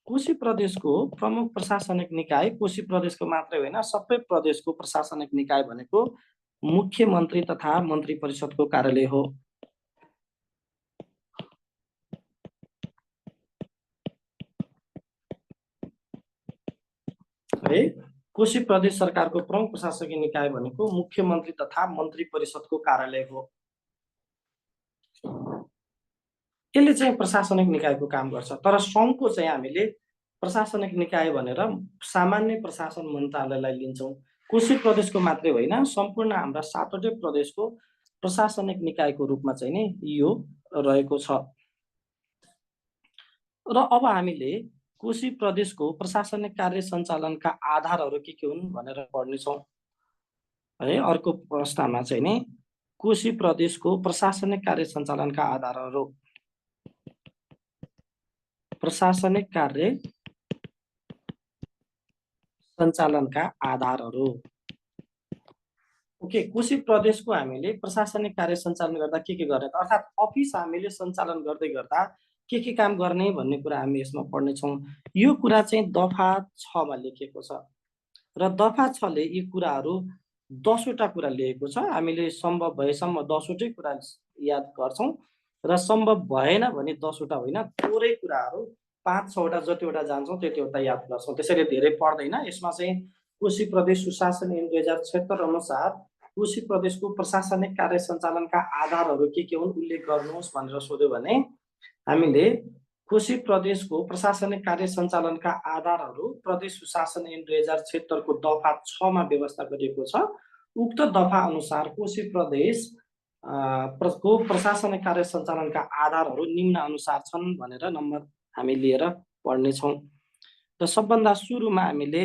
कोशी प्रदेशको प्रमुख प्रशासनिक निकाय कोशी प्रदेशको मात्रै होइन, सबै प्रदेशको प्रशासनिक निकाय भनेको मुख्यमन्त्री तथा मन्त्री परिषदको कार्यालय हो। है, कोशी प्रदेश सरकारको प्रमुख प्रशासकीय निकाय भनेको मुख्यमन्त्री तथा मन्त्री परिषदको कार्यालय हो। यसले चाहिँ प्रशासनिक निकायको काम गर्छ, तर संघको चाहिँ हामीले प्रशासनिक निकाय भनेर सामान्य प्रशासन मन्त्रालयलाई लिन्छौँ। कोशी प्रदेशको मात्रै होइन, सम्पूर्ण हाम्रा 7वटै प्रदेशको प्रशासनिक निकायको रूपमा चाहिँ नि यो रहेको छ। र अब हामीले कोशी प्रदेशको प्रशासनिक कार्य सञ्चालनका आधारहरू के हुन् भनेर पढ्नेछौँ है। अर्को प्रश्नमा चाहिँ नि कोशी प्रदेशको प्रशासनिक कार्य सञ्चालनका आधारहरू, प्रशासनिक कार्य सञ्चालनका आधारहरू। ओके, कोशी प्रदेशको हामीले प्रशासनिक कार्य सञ्चालन गर्दा के गर्ने त, अर्थात् अफिस हामीले सञ्चालन गर्दै गर्दा के काम गर्ने भन्ने कुरा हामी यसमा पढ्नेछौँ। यो कुरा चाहिँ दफा 6 मा लेखिएको छ र दफा 6 ले यी कुराहरू 10 वटा कुरा लिएको छ। हामीले सम्भव भएसम्म 10 वटै कुरा याद गर्छौँ र सम्भव भएन भने 10 वटा होइन, थोरै कुराहरू 5-6 वटा जतिवटा जान्छौँ त्यतिवटा याद गर्छौँ। त्यसैले धेरै पढ्दैन। यसमा चाहिँ कोशी प्रदेश सुशासन ऐन 2076 अनुसार कोशी प्रदेशको प्रशासनिक कार्य सञ्चालनका आधारहरू के हुन् उल्लेख गर्नुहोस् भनेर सोध्यो भने हामीले कोशी प्रदेशको प्रशासनिक कार्य सञ्चालनका आधारहरू प्रदेश सुशासन ऐन 2076 को दफा 6 मा व्यवस्था गरिएको छ। उक्त दफा अनुसार कोशी प्रदेश को प्रशासनिक कार्य सञ्चालनका आधारहरू निम्न अनुसार छन् भनेर नम्बर हामी लिएर पढ्नेछौँ। र सबभन्दा सुरुमा हामीले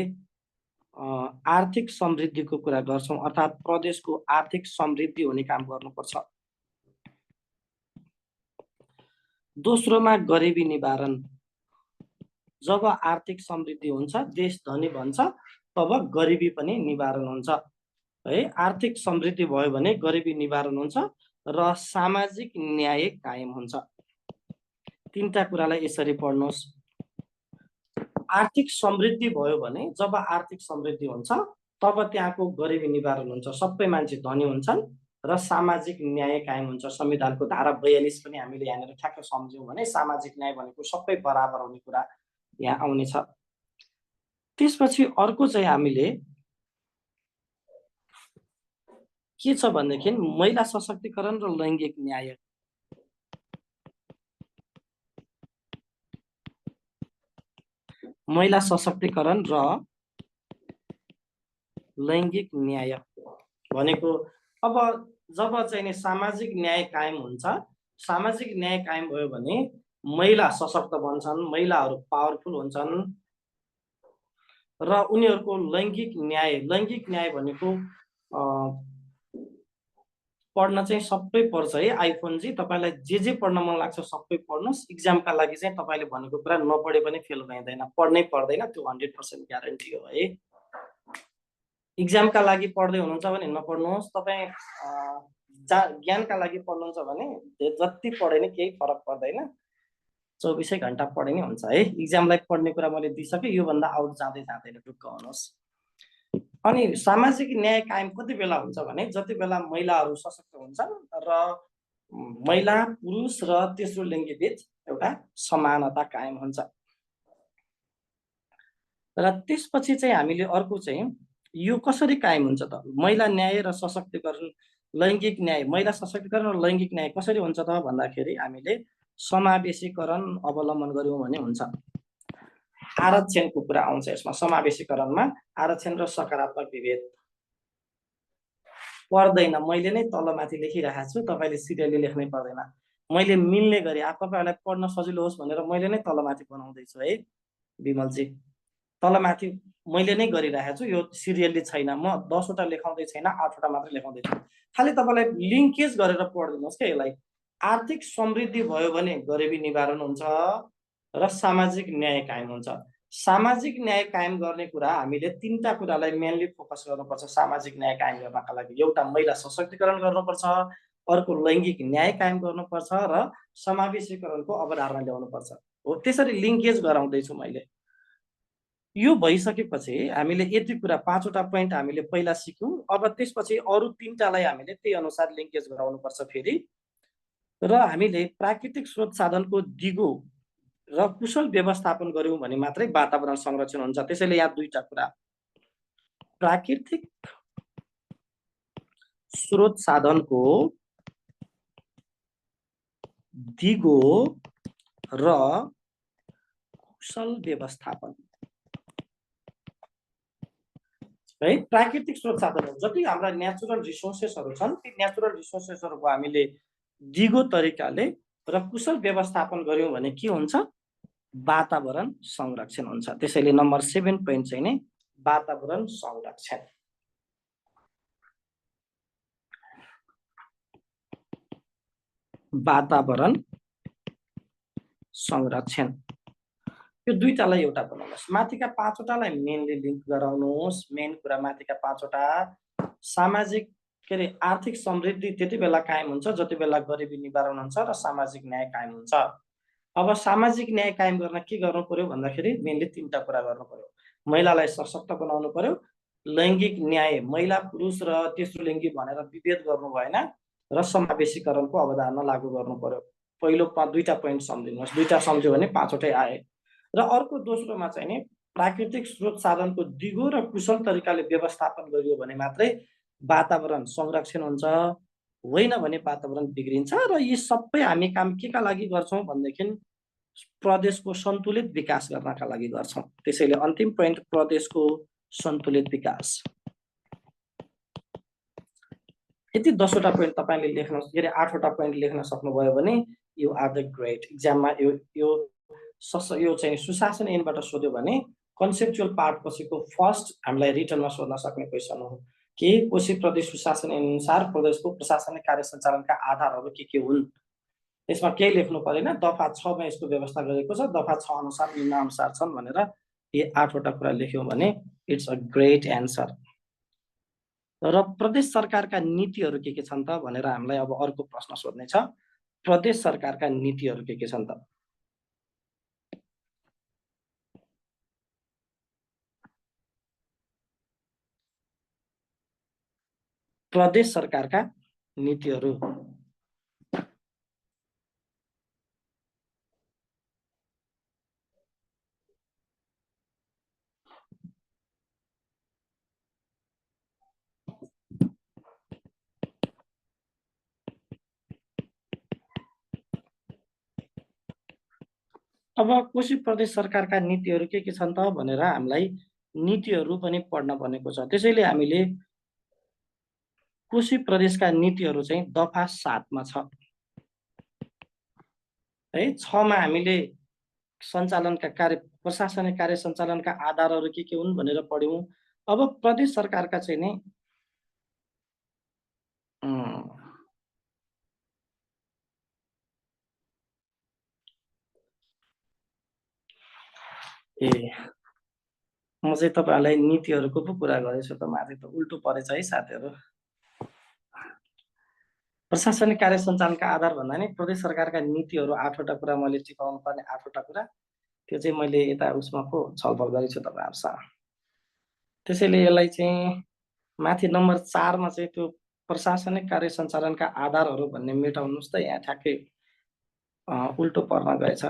आर्थिक समृद्धिको कुरा गर्छौँ, अर्थात् प्रदेशको आर्थिक समृद्धि हुने काम गर्नुपर्छ। दोस्रोमा गरिबी निवारण। जब आर्थिक समृद्धि हुन्छ, देश धनी बन्छ, तब गरिबी पनि निवारण हुन्छ है। आर्थिक समृद्धि भयो भने गरिबी निवारण हुन्छ र सामाजिक न्याय कायम हुन्छ। तीनटा कुरालाई यसरी पढ्नुहोस्। आर्थिक समृद्धि भयो भने जब आर्थिक समृद्धि हुन्छ तब त्यहाँको गरिबी निवारण हुन्छ, सबै मान्छे धनी हुन्छन् र सामाजिक न्याय कायम हुन्छ। संविधानको धारा 42 पनि हामीले यहाँनिर ठ्याक्क सम्झ्यौँ भने सामाजिक न्याय भनेको सबै बराबर हुने कुरा यहाँ आउनेछ। त्यसपछि अर्को चाहिँ हामीले के छ भनेदेखि महिला सशक्तिकरण र लैङ्गिक न्याय। महिला सशक्तिकरण र लैङ्गिक न्याय भनेको अब जब चाहिँ सामाजिक न्याय कायम हुन्छ, सामाजिक न्याय कायम भयो भने महिला सशक्त बन्छन्, महिलाहरू पावरफुल हुन्छन् र उनीहरूको लैङ्गिक न्याय भनेको पढ्न चाहिँ सबै पर्छ है। आइफोन जी तपाईँलाई जे पढ्न मन लाग्छ सबै पढ्नुहोस्। इक्जामका लागि चाहिँ तपाईँले भनेको कुरा नपढे पनि फेल भइँदैन, पढ्नै पर्दैन, त्यो 100% ग्यारेन्टी हो है। इक्जामका लागि पढ्दै हुनुहुन्छ भने नपढ्नुहोस्। तपाईँ ज्ञानका लागि पढ्नुहुन्छ भने जति पढे नि केही फरक पर्दैन, 24 घण्टा पढे नि हुन्छ है। इक्जामलाई पढ्ने कुरा मैले दिइसकेँ, योभन्दा आउट जाँदैन, ढुक्क हुनुहोस्। अनि सामाजिक न्याय कायम कति बेला हुन्छ भने जति बेला महिलाहरू सशक्त हुन्छन् र महिला पुरुष र तेस्रो लिङ्गी बीच एउटा समानता कायम हुन्छ। र त्यसपछि चाहिँ हामीले अर्को चाहिँ यो कसरी कायम हुन्छ त, महिला न्याय र सशक्तिकरण लैङ्गिक न्याय, महिला सशक्तिकरण र लैङ्गिक न्याय कसरी हुन्छ त भन्दाखेरि हामीले समावेशीकरण अवलम्बन गर्यौँ भने हुन्छ। आरक्षणको कुरा आउँछ यसमा। समावेशीकरणमा आरक्षण र सकारात्मक विभेद पर्दैन। मैले नै तलमाथि लेखिरहेको छु, तपाईँले सिरियली लेख्नै पर्दैन। मैले मिल्ने गरी तपाईँहरूलाई पढ्न सजिलो होस् भनेर मैले नै तलमाथि बनाउँदैछु है विमलजी। तलमाथि मैले नै गरिरहेको छु, यो सिरियली छैन। म 10 वटा लेखाउँदै छैन, 8 वटा मात्र लेखाउँदैछु। खालि तपाईँलाई लिङ्केज गरेर पढिदिनुहोस् क्या यसलाई। आर्थिक समृद्धि भयो भने गरिबी निवारण हुन्छ र सामाजिक न्याय कायम हुन्छ। सामाजिक न्याय कायम गर्ने कुरा हामीले तीनटा कुरालाई मेनली फोकस गर्नुपर्छ सामाजिक न्याय कायम गर्नका लागि। एउटा महिला सशक्तिकरण गर्नुपर्छ, अर्को लैङ्गिक न्याय कायम गर्नुपर्छ र समावेशीकरणको अवधारणा ल्याउनुपर्छ। हो, त्यसरी लिङ्केज गराउँदैछु मैले। यो भइसकेपछि हामीले यति कुरा 5 वटा पोइन्ट हामीले पहिला सिक्यौँ। अब त्यसपछि अरू तीनटालाई हामीले त्यही अनुसार लिङ्केज गराउनुपर्छ फेरि। र हामीले प्राकृतिक स्रोत साधनको दिगो र कुशल व्यवस्थापन गर्यौँ भने मात्रै वातावरण संरक्षण हुन्छ। त्यसैले यहाँ दुईटा कुरा, प्राकृतिक स्रोत साधनको दिगो र कुशल व्यवस्थापन है। प्राकृतिक स्रोत साधनहरू जति हाम्रा नेचुरल रिसोर्सेसहरू छन्, ती नेचुरल रिसोर्सेसहरूको हामीले दिगो तरिकाले र कुशल व्यवस्थापन गर्यौँ भने के हुन्छ, वातावरण संरक्षण हुन्छ। त्यसैले नम्बर 7 पोइन्ट चाहिँ नै वातावरण संरक्षण। वातावरण संरक्षण यो दुईटालाई एउटा बनाउनुहोस्। माथिका 5 वटालाई मेनली लिङ्क गराउनुहोस्। मेन कुरा माथिका 5 वटा। सामाजिक आर्थिक समृद्धि त्यति बेला कायम हुन्छ जति बेला गरिबी निवारण हुन्छ र सामाजिक न्याय कायम हुन्छ। अब सामाजिक न्याय कायम गर्न के गर्नु पर्यो भन्दाखेरि मेनली 3टा कुरा गर्नु पर्यो। महिलालाई सशक्त बनाउनु पर्यो, लैङ्गिक न्याय महिला पुरुष र तेस्रो लिङ्गी भनेर विभेद गर्नु भएन र समावेशीकरणको अवधारणा लागू गर्नु पर्यो। पहिलो 2टा पोइन्ट सम्झिनुहोस्, 2टा सम्झ्यो भने 5वटै आए। र अर्को दोस्रोमा चाहिँ नि प्राकृतिक स्रोत साधनको दिगो र कुशल तरिकाले व्यवस्थापन गरियो भने मात्रै वातावरण संरक्षण हुन्छ, होइन भने वातावरण बिग्रिन्छ। र यी सबै हामी काम केका लागि गर्छौँ भनेदेखि प्रदेशको सन्तुलित विकास गर्नका लागि गर्छौँ। त्यसैले अन्तिम पोइन्ट प्रदेशको सन्तुलित विकास। यति 10वटा पोइन्ट तपाईँले लेख्न, के अरे 8वटा पोइन्ट लेख्न सक्नुभयो भने यु आर द ग्रेट। इक्जाममा यो चाहिँ सुशासन ऐनबाट सोध्यो भने कन्सेप्चुअल पार्ट पछिको फर्स्ट हामीलाई रिटर्नमा सोध्न सक्ने क्वेसन हो कि कोशी प्रदेश सुशासन ऐन अनुसार प्रदेशको प्रशासनिक कार्य सञ्चालनका आधारहरू के हुन्। त्यसमा केही लेख्नु परेन, दफा 6 मा यसको व्यवस्था गरेको छ, दफा 6 अनुसार निम्नानुसार छन् भनेर यी 8वटा कुरा लेख्यौँ भने इट्स अ ग्रेट एन्सर। र प्रदेश सरकारका नीतिहरू के छन् त भनेर हामीलाई अब अर्को प्रश्न सोध्ने छ। प्रदेश सरकारका नीतिहरू के छन् त? प्रदेश सरकारका नीतिहरू अब कोशी प्रदेश सरकारका नीतिहरू के छन् त भनेर हामीलाई नीतिहरू पनि पढ्न भनेको छ। त्यसैले हामीले कोशी प्रदेशका नीतिहरू चाहिँ दफा 7 मा छ है। 6 मा हामीले सञ्चालनका कार्य प्रशासनिक कार्य सञ्चालनका आधारहरू के हुन् भनेर पढ्यौँ। अब प्रदेश सरकारका चाहिँ नि म चाहिँ तपाईहरुलाई नीतिहरूको पो कुरा गरेछु त, माथि त उल्टो परेछ है साथीहरू। प्रशासनिक कार्य सञ्चालनका आधार भन्दा नि प्रदेश सरकारका नीतिहरू 8वटा कुरा मैले टिपाउनु पर्ने 8वटा कुरा, त्यो चाहिँ मैले यता उसमा पो छलफल गरेछु तपाईहरुसँग। त्यसैले यसलाई चाहिँ माथि नम्बर 4 मा चाहिँ त्यो प्रशासनिक कार्य सञ्चालनका आधारहरू भन्ने मेटाउनुस् त, यहाँ ठ्याक्कै उल्टो पर्न गएछ।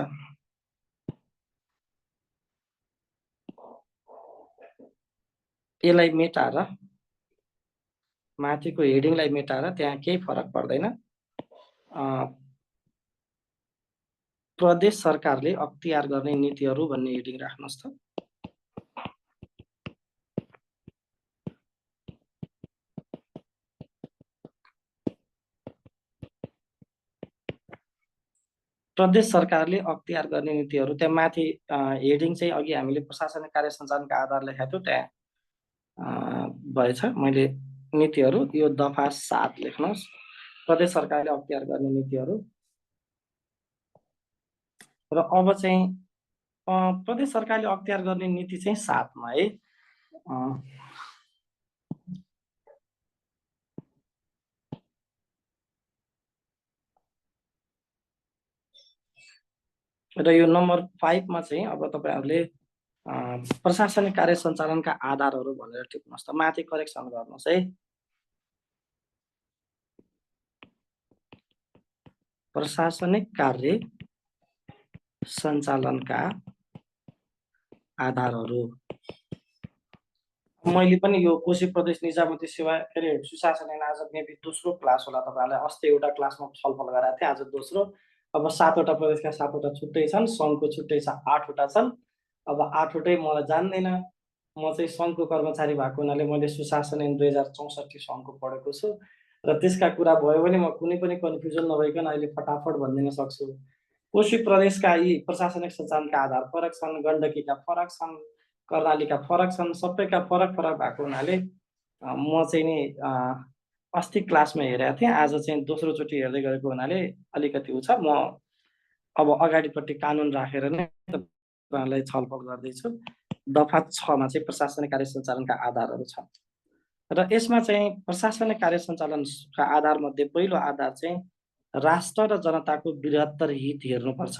यसलाई मेटाएर माथिको हेडिङलाई मेटाएर त्यहाँ केही फरक पर्दैन। प्रदेश सरकारले अख्तियार गर्ने नीतिहरू भन्ने हेडिङ राख्नुस् त। प्रदेश सरकारले अख्तियार गर्ने नीतिहरू, त्यहाँ माथि हेडिङ चाहिँ अघि हामीले प्रशासनिक कार्य सञ्चालनका आधार लेखेको थियो त्यहाँ भएछ। मैले नीतिहरू यो दफा 7 लेख्नुहोस्, प्रदेश सरकारले अख्तियार गर्ने नीतिहरू। र अब चाहिँ प्रदेश सरकारले अख्तियार गर्ने नीति चाहिँ 7 मा है। र यो नम्बर 5 मा चाहिँ अब तपाईहरुले प्रशासनिक कार्य सञ्चालनका आधारहरू भनेर टिप्नुहोस् त, माथि करेक्सन गर्नुहोस् है। प्रशासनिक कार्य सञ्चालनका आधारहरू। मैले पनि यो कोशी प्रदेश निजामती सेवा के अरे सुशासन ऐन आज मेबी दोस्रो क्लास होला तपाईहरुलाई। अस्ति एउटा क्लासमा छलफल गराएको थिएँ, आज दोस्रो। अब 7वटा प्रदेशका 7वटा छुट्टै छन्, सङ्घको छुट्टै छ 8वटा छन्। अब 8वटै मलाई जान्दैन, म चाहिँ सङ्घको कर्मचारी भएको हुनाले मैले सुशासन ऐन 2064 सङ्घको पढेको छु र त्यसका कुरा भयो भने म कुनै पनि कन्फ्युजन नभइकन अहिले फटाफट भनिदिन सक्छु। कोशी प्रदेशका यी प्रशासनिक सञ्चालनका आधार फरक छन्, गण्डकीका फरक छन्, कर्णालीका फरक छन्, सबैका फरक भएको हुनाले म चाहिँ नि अस्ति क्लासमा हेरेको थिएँ, आज चाहिँ दोस्रोचोटि हेर्दै गरेको हुनाले अलिकति उ छ। म अब अगाडिपट्टि कानुन राखेर नै तपाईहरुलाई छलफल गर्दैछु। दफा 6 मा चाहिँ प्रशासनिक कार्य सञ्चालनका आधारहरू छन् र यसमा चाहिँ प्रशासनिक कार्य सञ्चालनका आधार मध्ये पहिलो आधार चाहिँ राष्ट्र र जनताको बृहत्तर हित हेर्नुपर्छ।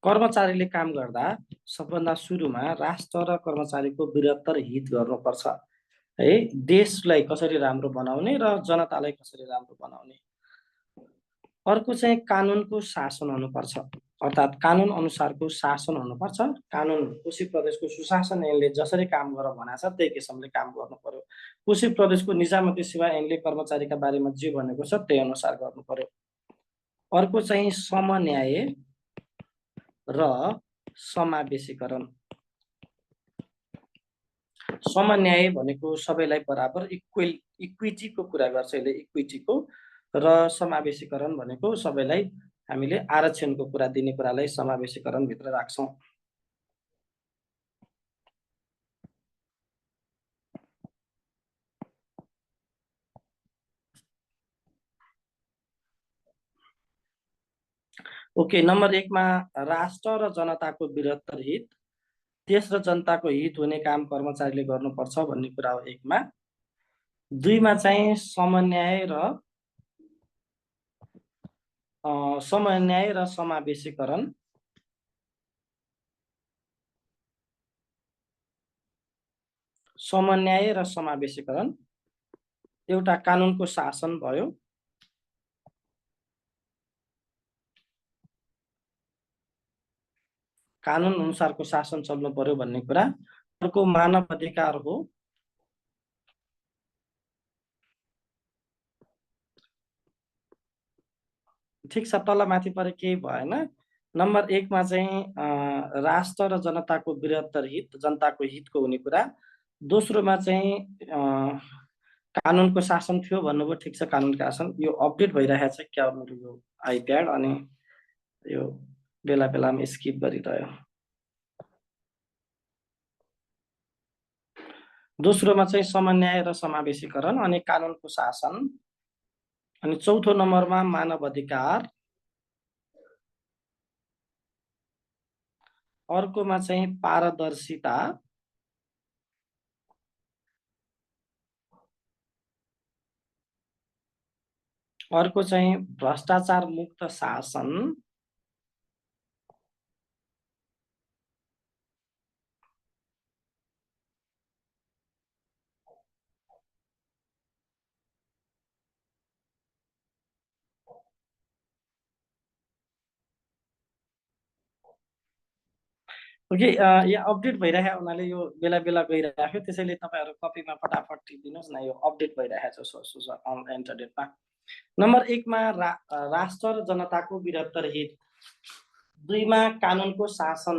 कर्मचारीले काम गर्दा सबभन्दा सुरुमा राष्ट्र र कर्मचारीको बृहत्तर हित गर्नुपर्छ है। देशलाई कसरी राम्रो बनाउने र जनतालाई कसरी राम्रो बनाउने। अर्को चाहिँ कानुनको शासन हुनुपर्छ, अर्थात् कानुन अनुसारको शासन हुनुपर्छ। कानुन कोशी प्रदेशको सुशासन ऐनले जसरी काम गर भनेको छ त्यही किसिमले काम गर्नु पर्यो। कोशी प्रदेशको निजामती सेवा ऐनले कर्मचारीका बारेमा जे भनेको छ त्यही अनुसार गर्नु पर्यो। अर्को चाहिँ समन्याय र समावेशीकरण। समन्याय भनेको सबैलाई बराबर इक्विटीको कुरा गर्छ यसले, इक्विटीको। र समावेशीकरण भनेको सबैलाई हामीले आरक्षणको कुरा दिने कुरालाई समावेशीकरण भित्र राख्छौँ। ओके, नम्बर 1 मा राष्ट्र र जनताको बृहत्तर हित, देश र जनताको हित हुने काम कर्मचारीले गर्नुपर्छ भन्ने कुरा हो 1 मा। 2 मा चाहिँ समन्याय र समावेशीकरण। समन्याय र समावेशीकरण एउटा कानुनको शासन भयो। कानुन अनुसारको शासन चल्नु पर्यो भन्ने कुरा। अर्को मानव अधिकार हो। ठिक छ, तल माथि परे केही भएन। नम्बर 1 मा चाहिँ राष्ट्र र जनताको बृहत्तर हित, जनताको हितको हुने कुरा। दोस्रोमा चाहिँ कानुनको शासन थियो भन्नुभयो। ठिक छ, कानुनको शासन। यो अपडेट भइरहेको छ क्या मेरो यो आइप्याड, अनि यो बेला बेलामा स्किप गरिरह्यो। दोस्रोमा चाहिँ समन्याय र समावेशीकरण अनि कानुनको शासन। अनि चौथो नम्बरमा मानव अधिकार। अर्कोमा चाहिँ पारदर्शिता। अर्को चाहिँ भ्रष्टाचार मुक्त शासन। ओके, यहाँ अपडेट भइरहेको हुनाले यो बेला बेला गइरहेको, त्यसैले तपाईहरु कपीमा फटाफट टिपिदिनुस् न। यो अपडेट भइरहेको छ अनलाइन इन्टरनेटमा। नम्बर 1 मा राष्ट्र र जनताको बृहत्तर हित। 2 मा कानुनको शासन।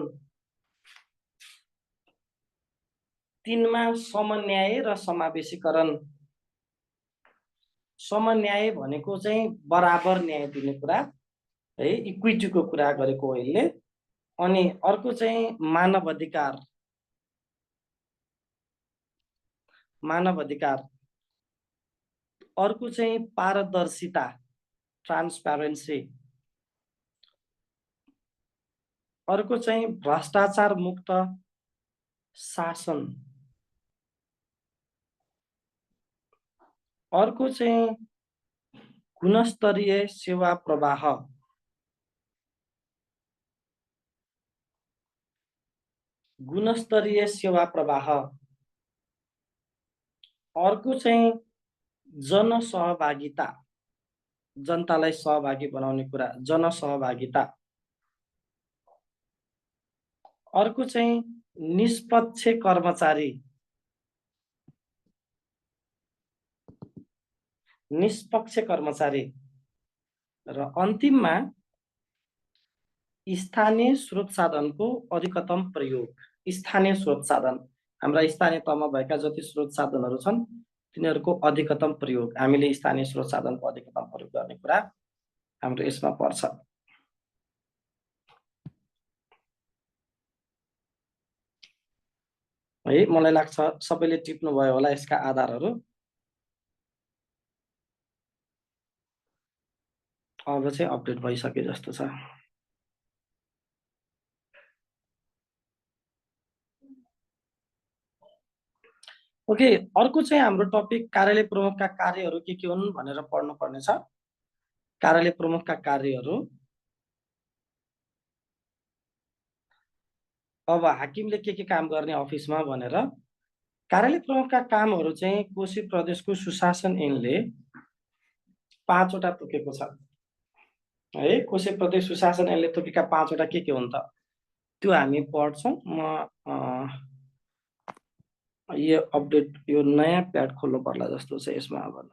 3 मा समन्याय र समावेशीकरण। समन्याय भनेको चाहिँ बराबर न्याय दिने कुरा है, इक्विटीको कुरा गरेको हो यसले। अनि अर्को चाहिँ मानव अधिकार। मानव अधिकार। अर्को चाहिँ पारदर्शिता, ट्रान्सप्यारेन्सी। अर्को चाहिँ भ्रष्टाचार मुक्त शासन। अर्को चाहिँ गुणस्तरीय सेवा प्रवाह। गुणस्तरीय सेवा प्रवाह। अर्को चाहिँ जनसहभागिता, जनतालाई सहभागी बनाउने कुरा, जनसहभागिता। अर्को चाहिँ निष्पक्ष कर्मचारी। निष्पक्ष कर्मचारी। र अन्तिममा स्थानीय स्रोत साधनको अधिकतम प्रयोग। स्थानीय स्रोत साधन, हाम्रा स्थानीय तहमा भएका जति स्रोत साधनहरू छन् तिनीहरूको अधिकतम प्रयोग। हामीले स्थानीय स्रोत साधनको अधिकतम प्रयोग गर्ने कुरा हाम्रो यसमा पर्छ। है, मलाई लाग्छ सबैले टिप्नु भयो होला यसका आधारहरू। अब चाहिँ अपडेट भइसके जस्तो छ। ओके, अर्को चाहिँ हाम्रो टपिक कार्यालय प्रमुखका कार्यहरू के हुन् भनेर पढ्नु पर्ने छ। कार्यालय प्रमुखका कार्यहरू। अब हाकिमले के काम गर्ने अफिसमा भनेर कार्यालय प्रमुखका कामहरू चाहिँ कोशी प्रदेशको सुशासन ऐनले 5 वटा तोकेको छ है। कोशी प्रदेश सुशासन ऐनले तोकेका 5 वटा के हुन् त त्यो हामी पढ्छौँ। म यो अपडेट यो नयाँ प्याड खोल्नु पर्ला जस्तो छ यसमा। अब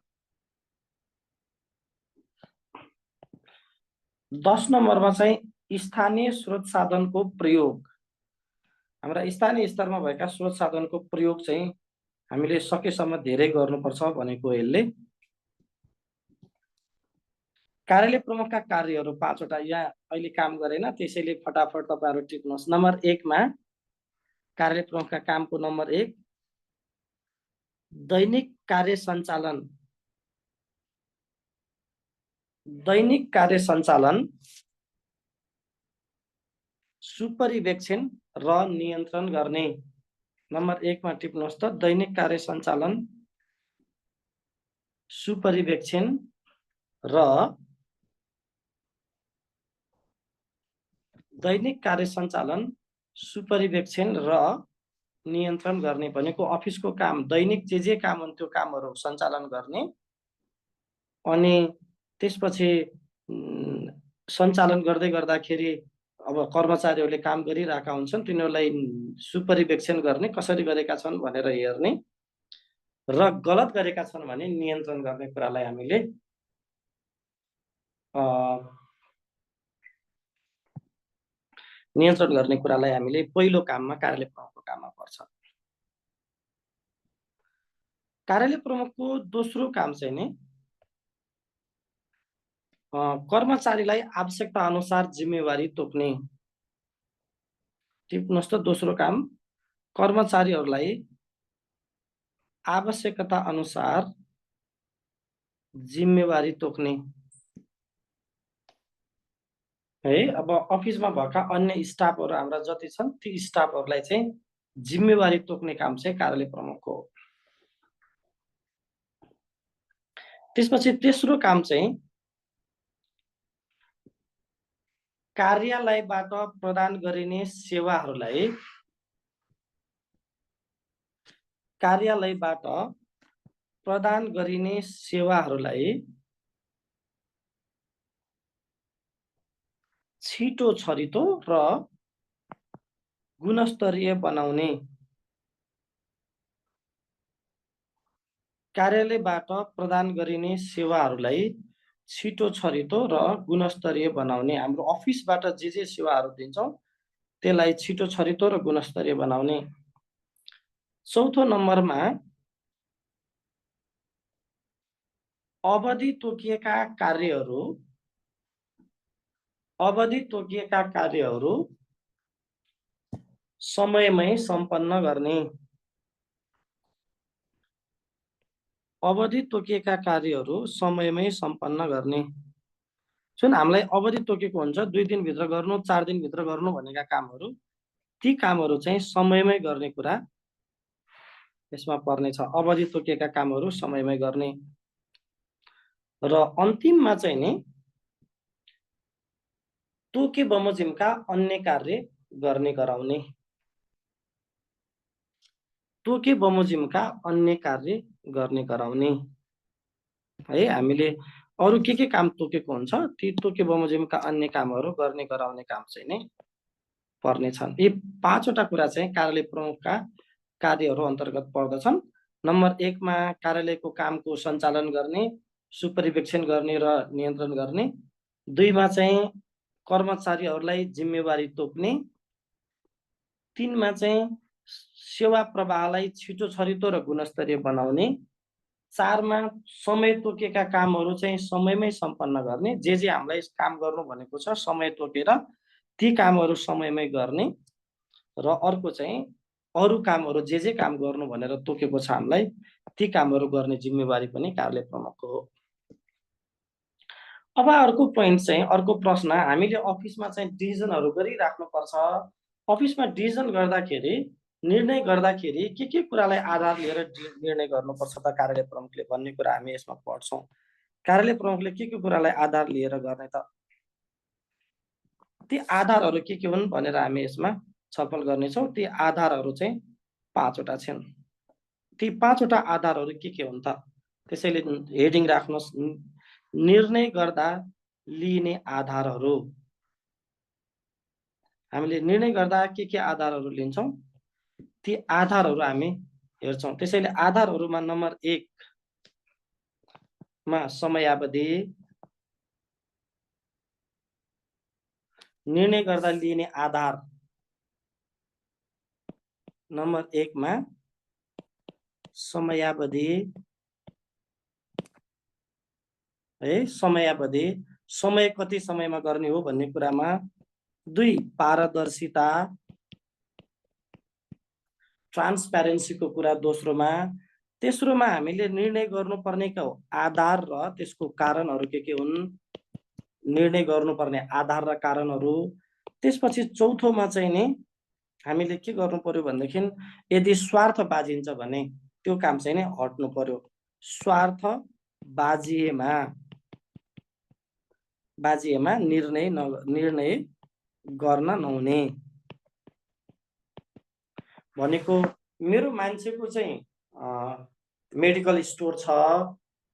10 नम्बरमा चाहिँ स्थानीय स्रोत साधनको प्रयोग। हाम्रा स्थानीय स्तरमा भएका स्रोत साधनको प्रयोग चाहिँ हामीले सकेसम्म धेरै गर्नुपर्छ भनेको यसले। कार्यालय प्रमुखका कार्यहरू 5 वटा यहाँ अहिले काम गरेन, त्यसैले फटाफट तपाईहरु टिप्नुहोस्। नम्बर 1 मा कार्यालय प्रमुखका कामको नम्बर 1 दैनिक कार्य सञ्चालन। दैनिक कार्य सञ्चालन, सुपरिवेक्षण र नियन्त्रण गर्ने। नम्बर 1 मा टिप्नुहोस् त, दैनिक कार्य सञ्चालन, सुपरिवेक्षण र दैनिक कार्य सञ्चालन, सुपरिवेक्षण र नियन्त्रण गर्ने भनेको अफिसको काम, दैनिक जे काम हुन् त्यो कामहरू सञ्चालन गर्ने। अनि त्यसपछि सञ्चालन गर्दै गर्दाखेरि अब कर्मचारीहरूले काम गरिरहेका हुन्छन्, तिनीहरूलाई सुपरिवेक्षण गर्ने, कसरी गरेका छन् भनेर हेर्ने र गलत गरेका छन् भने नियन्त्रण गर्ने कुरालाई हामीले नियन्त्रण गर्ने कुरालाई हामीले पहिलो काममा कार्यालय प्रमुखको काममा पर्छ। कार्यालय प्रमुखको दोस्रो काम चाहिँ नि कर्मचारीलाई आवश्यकता अनुसार जिम्मेवारी तोक्ने। टिप्नुहोस् त, दोस्रो काम कर्मचारीहरूलाई आवश्यकता अनुसार जिम्मेवारी तोक्ने है। अब अफिसमा भएका अन्य स्टाफहरू हाम्रा जति छन् ती स्टाफहरूलाई चाहिँ जिम्मेवारी तोक्ने काम चाहिँ कार्यालय प्रमुखको हो। त्यसपछि तेस्रो काम चाहिँ कार्यालयबाट प्रदान गरिने सेवाहरूलाई छिटो छरितो र गुणस्तरीय बनाउने। कार्यालयबाट प्रदान गरिने सेवाहरूलाई छिटो छरितो र गुणस्तरीय बनाउने। हाम्रो अफिसबाट जे सेवाहरू दिन्छौँ त्यसलाई छिटो छरितो र गुणस्तरीय बनाउने। चौथो नम्बरमा अवधि तोकिएका कार्यहरू समयमै सम्पन्न गर्ने। अवधि तोकिएका कार्यहरू समयमै सम्पन्न गर्ने। जुन हामीलाई अवधि तोकेको हुन्छ 2 दिनभित्र गर्नु, 4 दिनभित्र गर्नु भनेका कामहरू, ती कामहरू चाहिँ समयमै गर्ने कुरा यसमा पर्नेछ। अवधि तोकेका कामहरू समयमै गर्ने। र अन्तिममा चाहिँ नि तोके बमोजिमका अन्य कार्य गर्ने गराउने। तोके बमोजिमका अन्य कार्य गर्ने गराउने है। हामीले अरु के काम तोकेको हुन्छ ती तोके बमोजिमका अन्य कामहरू गर्ने गराउने काम चाहिँ नै पर्ने छन्। यी 5 वटा कुरा चाहिँ कार्यालय प्रमुखका कार्यहरू अन्तर्गत पर्दछन्। नम्बर 1 मा कार्यालयको कामको सञ्चालन गर्ने, सुपरिवेक्षण गर्ने र नियन्त्रण गर्ने। 2 मा चाहिँ कर्मचारीहरूलाई जिम्मेवारी तोक्ने। 3 मा चाहिँ सेवा प्रवाहलाई छिटो छरितो र गुणस्तरीय बनाउने। 4 मा समय तोकेका कामहरू चाहिँ समयमै सम्पन्न गर्ने। जे हामीलाई काम गर्नु भनेको छ समय तोकेर ती कामहरू समयमै गर्ने। र अर्को चाहिँ अरु कामहरू जे काम गर्नु भनेर तोकेको छ हामीलाई ती कामहरू गर्ने जिम्मेवारी पनि कार्यालय प्रमुखको हो। अब अर्को पोइन्ट चाहिँ, अर्को प्रश्न, हामीले अफिसमा चाहिँ डिसिजनहरू गरिराख्नुपर्छ। अफिसमा डिसिजन गर्दाखेरि, निर्णय गर्दाखेरि के कुरालाई आधार लिएर निर्णय गर्नुपर्छ त कार्यालय प्रमुखले भन्ने कुरा हामी यसमा पढ्छौँ। कार्यालय प्रमुखले के कुरालाई आधार लिएर गर्ने त, ती आधारहरू के हुन् भनेर हामी यसमा छलफल गर्नेछौँ। ती आधारहरू चाहिँ 5 वटा छन्। ती 5 वटा आधारहरू के हुन् त? त्यसैले हेडिङ राख्नुहोस्, निर्णय गर्दा लिइने आधारहरू। हामीले निर्णय गर्दा के आधारहरू लिन्छौँ, ती आधारहरू हामी हेर्छौँ। त्यसैले आधारहरूमा नम्बर 1 मा समयावधि, निर्णय गर्दा लिइने आधार नम्बर 1 मा समयावधि है। समयावधि, समय कति समयमा गर्ने हो भन्ने कुरामा। 2 पारदर्शिता, ट्रान्सप्यारेन्सीको कुरा दोस्रोमा। तेस्रोमा हामीले निर्णय गर्नुपर्नेको आधार र त्यसको कारणहरू के हुन्, निर्णय गर्नुपर्ने आधार र कारणहरू। त्यसपछि चौथोमा चाहिँ नि हामीले के गर्नु पर्यो भनेदेखि, यदि स्वार्थ बाजिन्छ भने त्यो काम चाहिँ नि हट्नु पर्यो। स्वार्थ बाजिएमा निर्णय गर्न नहुने भनेको, मेरो मान्छेको चाहिँ मेडिकल स्टोर छ,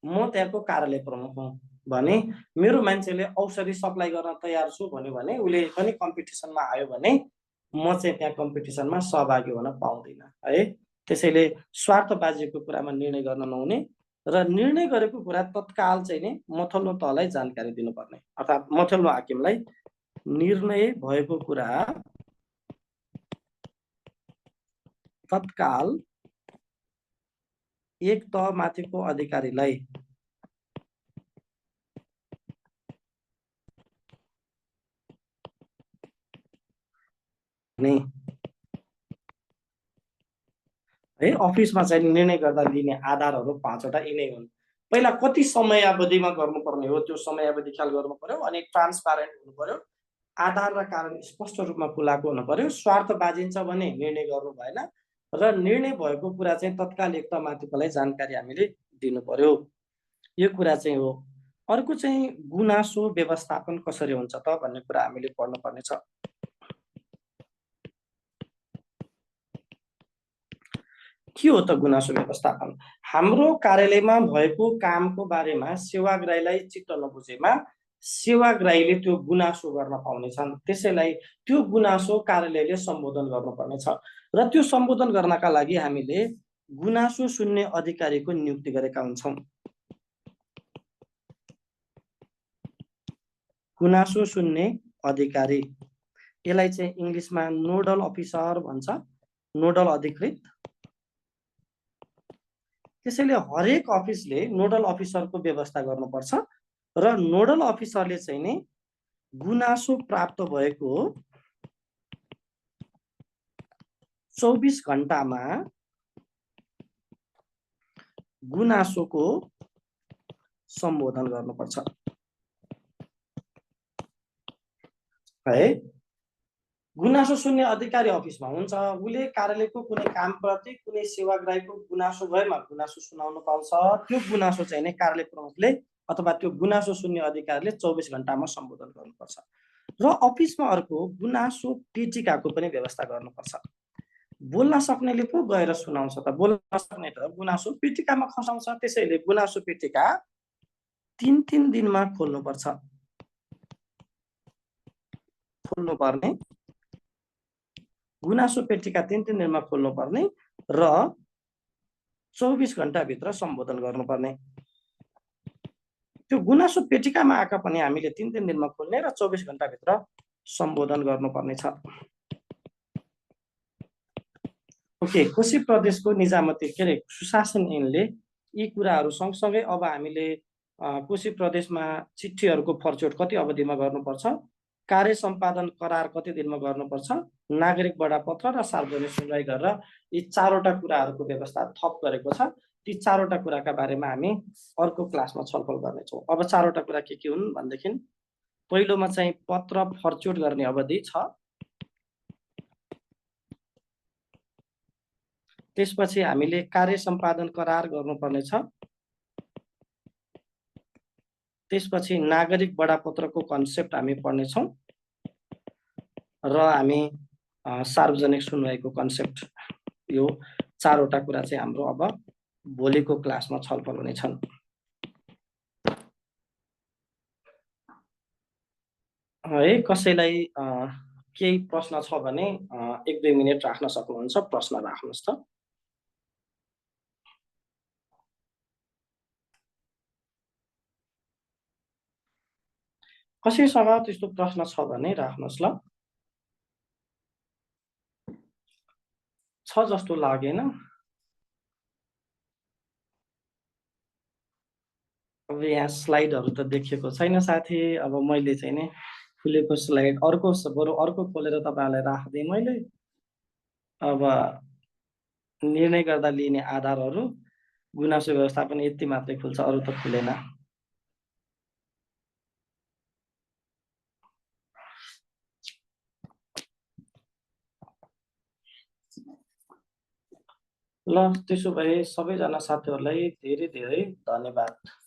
म त्यहाँको कार्यालय प्रमुख हुँ भने मेरो मान्छेले औषधि सप्लाई गर्न तयार छु भन्यो भने, उसले पनि कम्पिटिसनमा आयो भने म चाहिँ त्यहाँ कम्पिटिसनमा सहभागी हुन पाउँदिनँ है। त्यसैले स्वार्थबाजीको कुरामा निर्णय गर्न नहुने र निर्णय गरेको कुरा तत्काल चाहिँ नि मथल्लो तहलाई जानकारी दिनुपर्ने, अर्थात् मथल्लो हाकिमलाई निर्णय भएको कुरा तत्काल एक तह माथिको अधिकारीलाई है। अफिसमा चाहिँ निर्णय गर्दा लिने आधारहरू 5 वटा यिनै हुन्। पहिला कति समयावधिमा गर्नुपर्ने हो त्यो समयावधि ख्याल गर्नु पर्यो। अनि ट्रान्सप्यारेन्ट हुनु पर्यो, आधार र कारण स्पष्ट रूपमा खुलाएको हुनु पर्यो। स्वार्थ बाजिन्छ भने निर्णय गर्नु भएन र निर्णय भएको कुरा चाहिँ तत्काल एक तह माथिकोलाई जानकारी हामीले दिनु पर्यो। यो कुरा चाहिँ हो। अर्को चाहिँ गुनासो व्यवस्थापन कसरी हुन्छ त भन्ने कुरा हामीले पढ्नु पर्ने छ। के हो त गुनासो व्यवस्थापन? हाम्रो कार्यालयमा भएको कामको बारेमा सेवाग्राहीलाई चित्त नबुझेमा सेवाग्राहीले त्यो गुनासो गर्न पाउनेछन्। त्यसैलाई त्यो गुनासो कार्यालयले सम्बोधन गर्नुपर्नेछ र त्यो सम्बोधन गर्नका लागि हामीले गुनासो सुन्ने अधिकारीको नियुक्ति गरेका हुन्छौँ। गुनासो सुन्ने अधिकारी, यसलाई चाहिँ इङ्ग्लिसमा नोडल अफिसर भन्छ, नोडल अधिकृत। त्यसैले हरेक अफिसले नोडल अफिसरको व्यवस्था गर्नुपर्छ र नोडल अफिसरले चाहिँ नि गुनासो प्राप्त भएको 24 घण्टामा गुनासोको सम्बोधन गर्नुपर्छ है। गुनासो सुन्ने अधिकारी अफिसमा हुन्छ, उसले कार्यालयको कुनै कामप्रति कुनै सेवाग्राहीको गुनासो भएमा गुनासो सुनाउन पाउँछ। त्यो गुनासो चाहिँ नि कार्यालय प्रमुखले अथवा त्यो गुनासो सुन्ने अधिकारीले 24 घण्टामा सम्बोधन गर्नुपर्छ। र अफिसमा अर्को गुनासो पेटिकाको पनि व्यवस्था गर्नुपर्छ। बोल्न सक्नेले पो गएर सुनाउँछ त, बोल्न सक्ने त गुनासो पेटिकामा खसाउँछ। त्यसैले गुनासो पेटिका 3 दिनमा खोल्नुपर्छ, खोल्नुपर्ने। गुनासो पेटिका 3 दिनमा खोल्नुपर्ने र 24 घण्टाभित्र सम्बोधन गर्नुपर्ने। त्यो गुनासो पेटिकामा आएका पनि हामीले 3 दिनमा खोल्ने र 24 घण्टाभित्र सम्बोधन गर्नुपर्ने छ। ओके, कोशी प्रदेशको निजामती के अरे सुशासन ऐनले यी कुराहरू सँगसँगै अब हामीले कोशी प्रदेशमा चिठीहरूको फरचोट कति अवधिमा गर्नुपर्छ, कार्य सम्पादन करार कति दिनमा गर्नुपर्छ, नागरिक बडापत्र र सार्वजनिक सुनवाई गरेर यी 4 वटा कुराहरूको व्यवस्था थप गरेको छ। ती 4 वटा कुराका बारेमा हामी अर्को क्लासमा छलफल गर्नेछौँ। अब 4 वटा कुरा के हुन् भनेदेखि, पहिलोमा चाहिँ पत्र फरचोट गर्ने अवधि छ। त्यसपछि हामीले कार्य सम्पादन करार गर्नुपर्ने छ। त्यसपछि नागरिक बडापत्रको कन्सेप्ट हामी पढ्नेछौँ र हामी सार्वजनिक सुनवाईको कन्सेप्ट, यो 4वटा कुरा चाहिँ हाम्रो अब भोलिको क्लासमा छलफल हुनेछन्। है कसैलाई केही प्रश्न छ भने 1-2 मिनेट राख्न सक्नुहुन्छ, प्रश्न राख्नुहोस् त। कसैसँग त्यस्तो प्रश्न छ भने राख्नुहोस् ल। छ जस्तो लागेन। अब यहाँ स्लाइडहरू त देखिएको छैन साथी। अब मैले चाहिँ नि खुलेको स्लाइड बरु अर्को खोलेर तपाईँहरूलाई राख्दिएँ मैले। अब निर्णय गर्दा लिने आधारहरू, गुनासो व्यवस्थापन यति मात्रै खुल्छ, अरू त खुलेन। ल त्यसो भए सबैजना साथीहरूलाई धेरै धेरै धन्यवाद।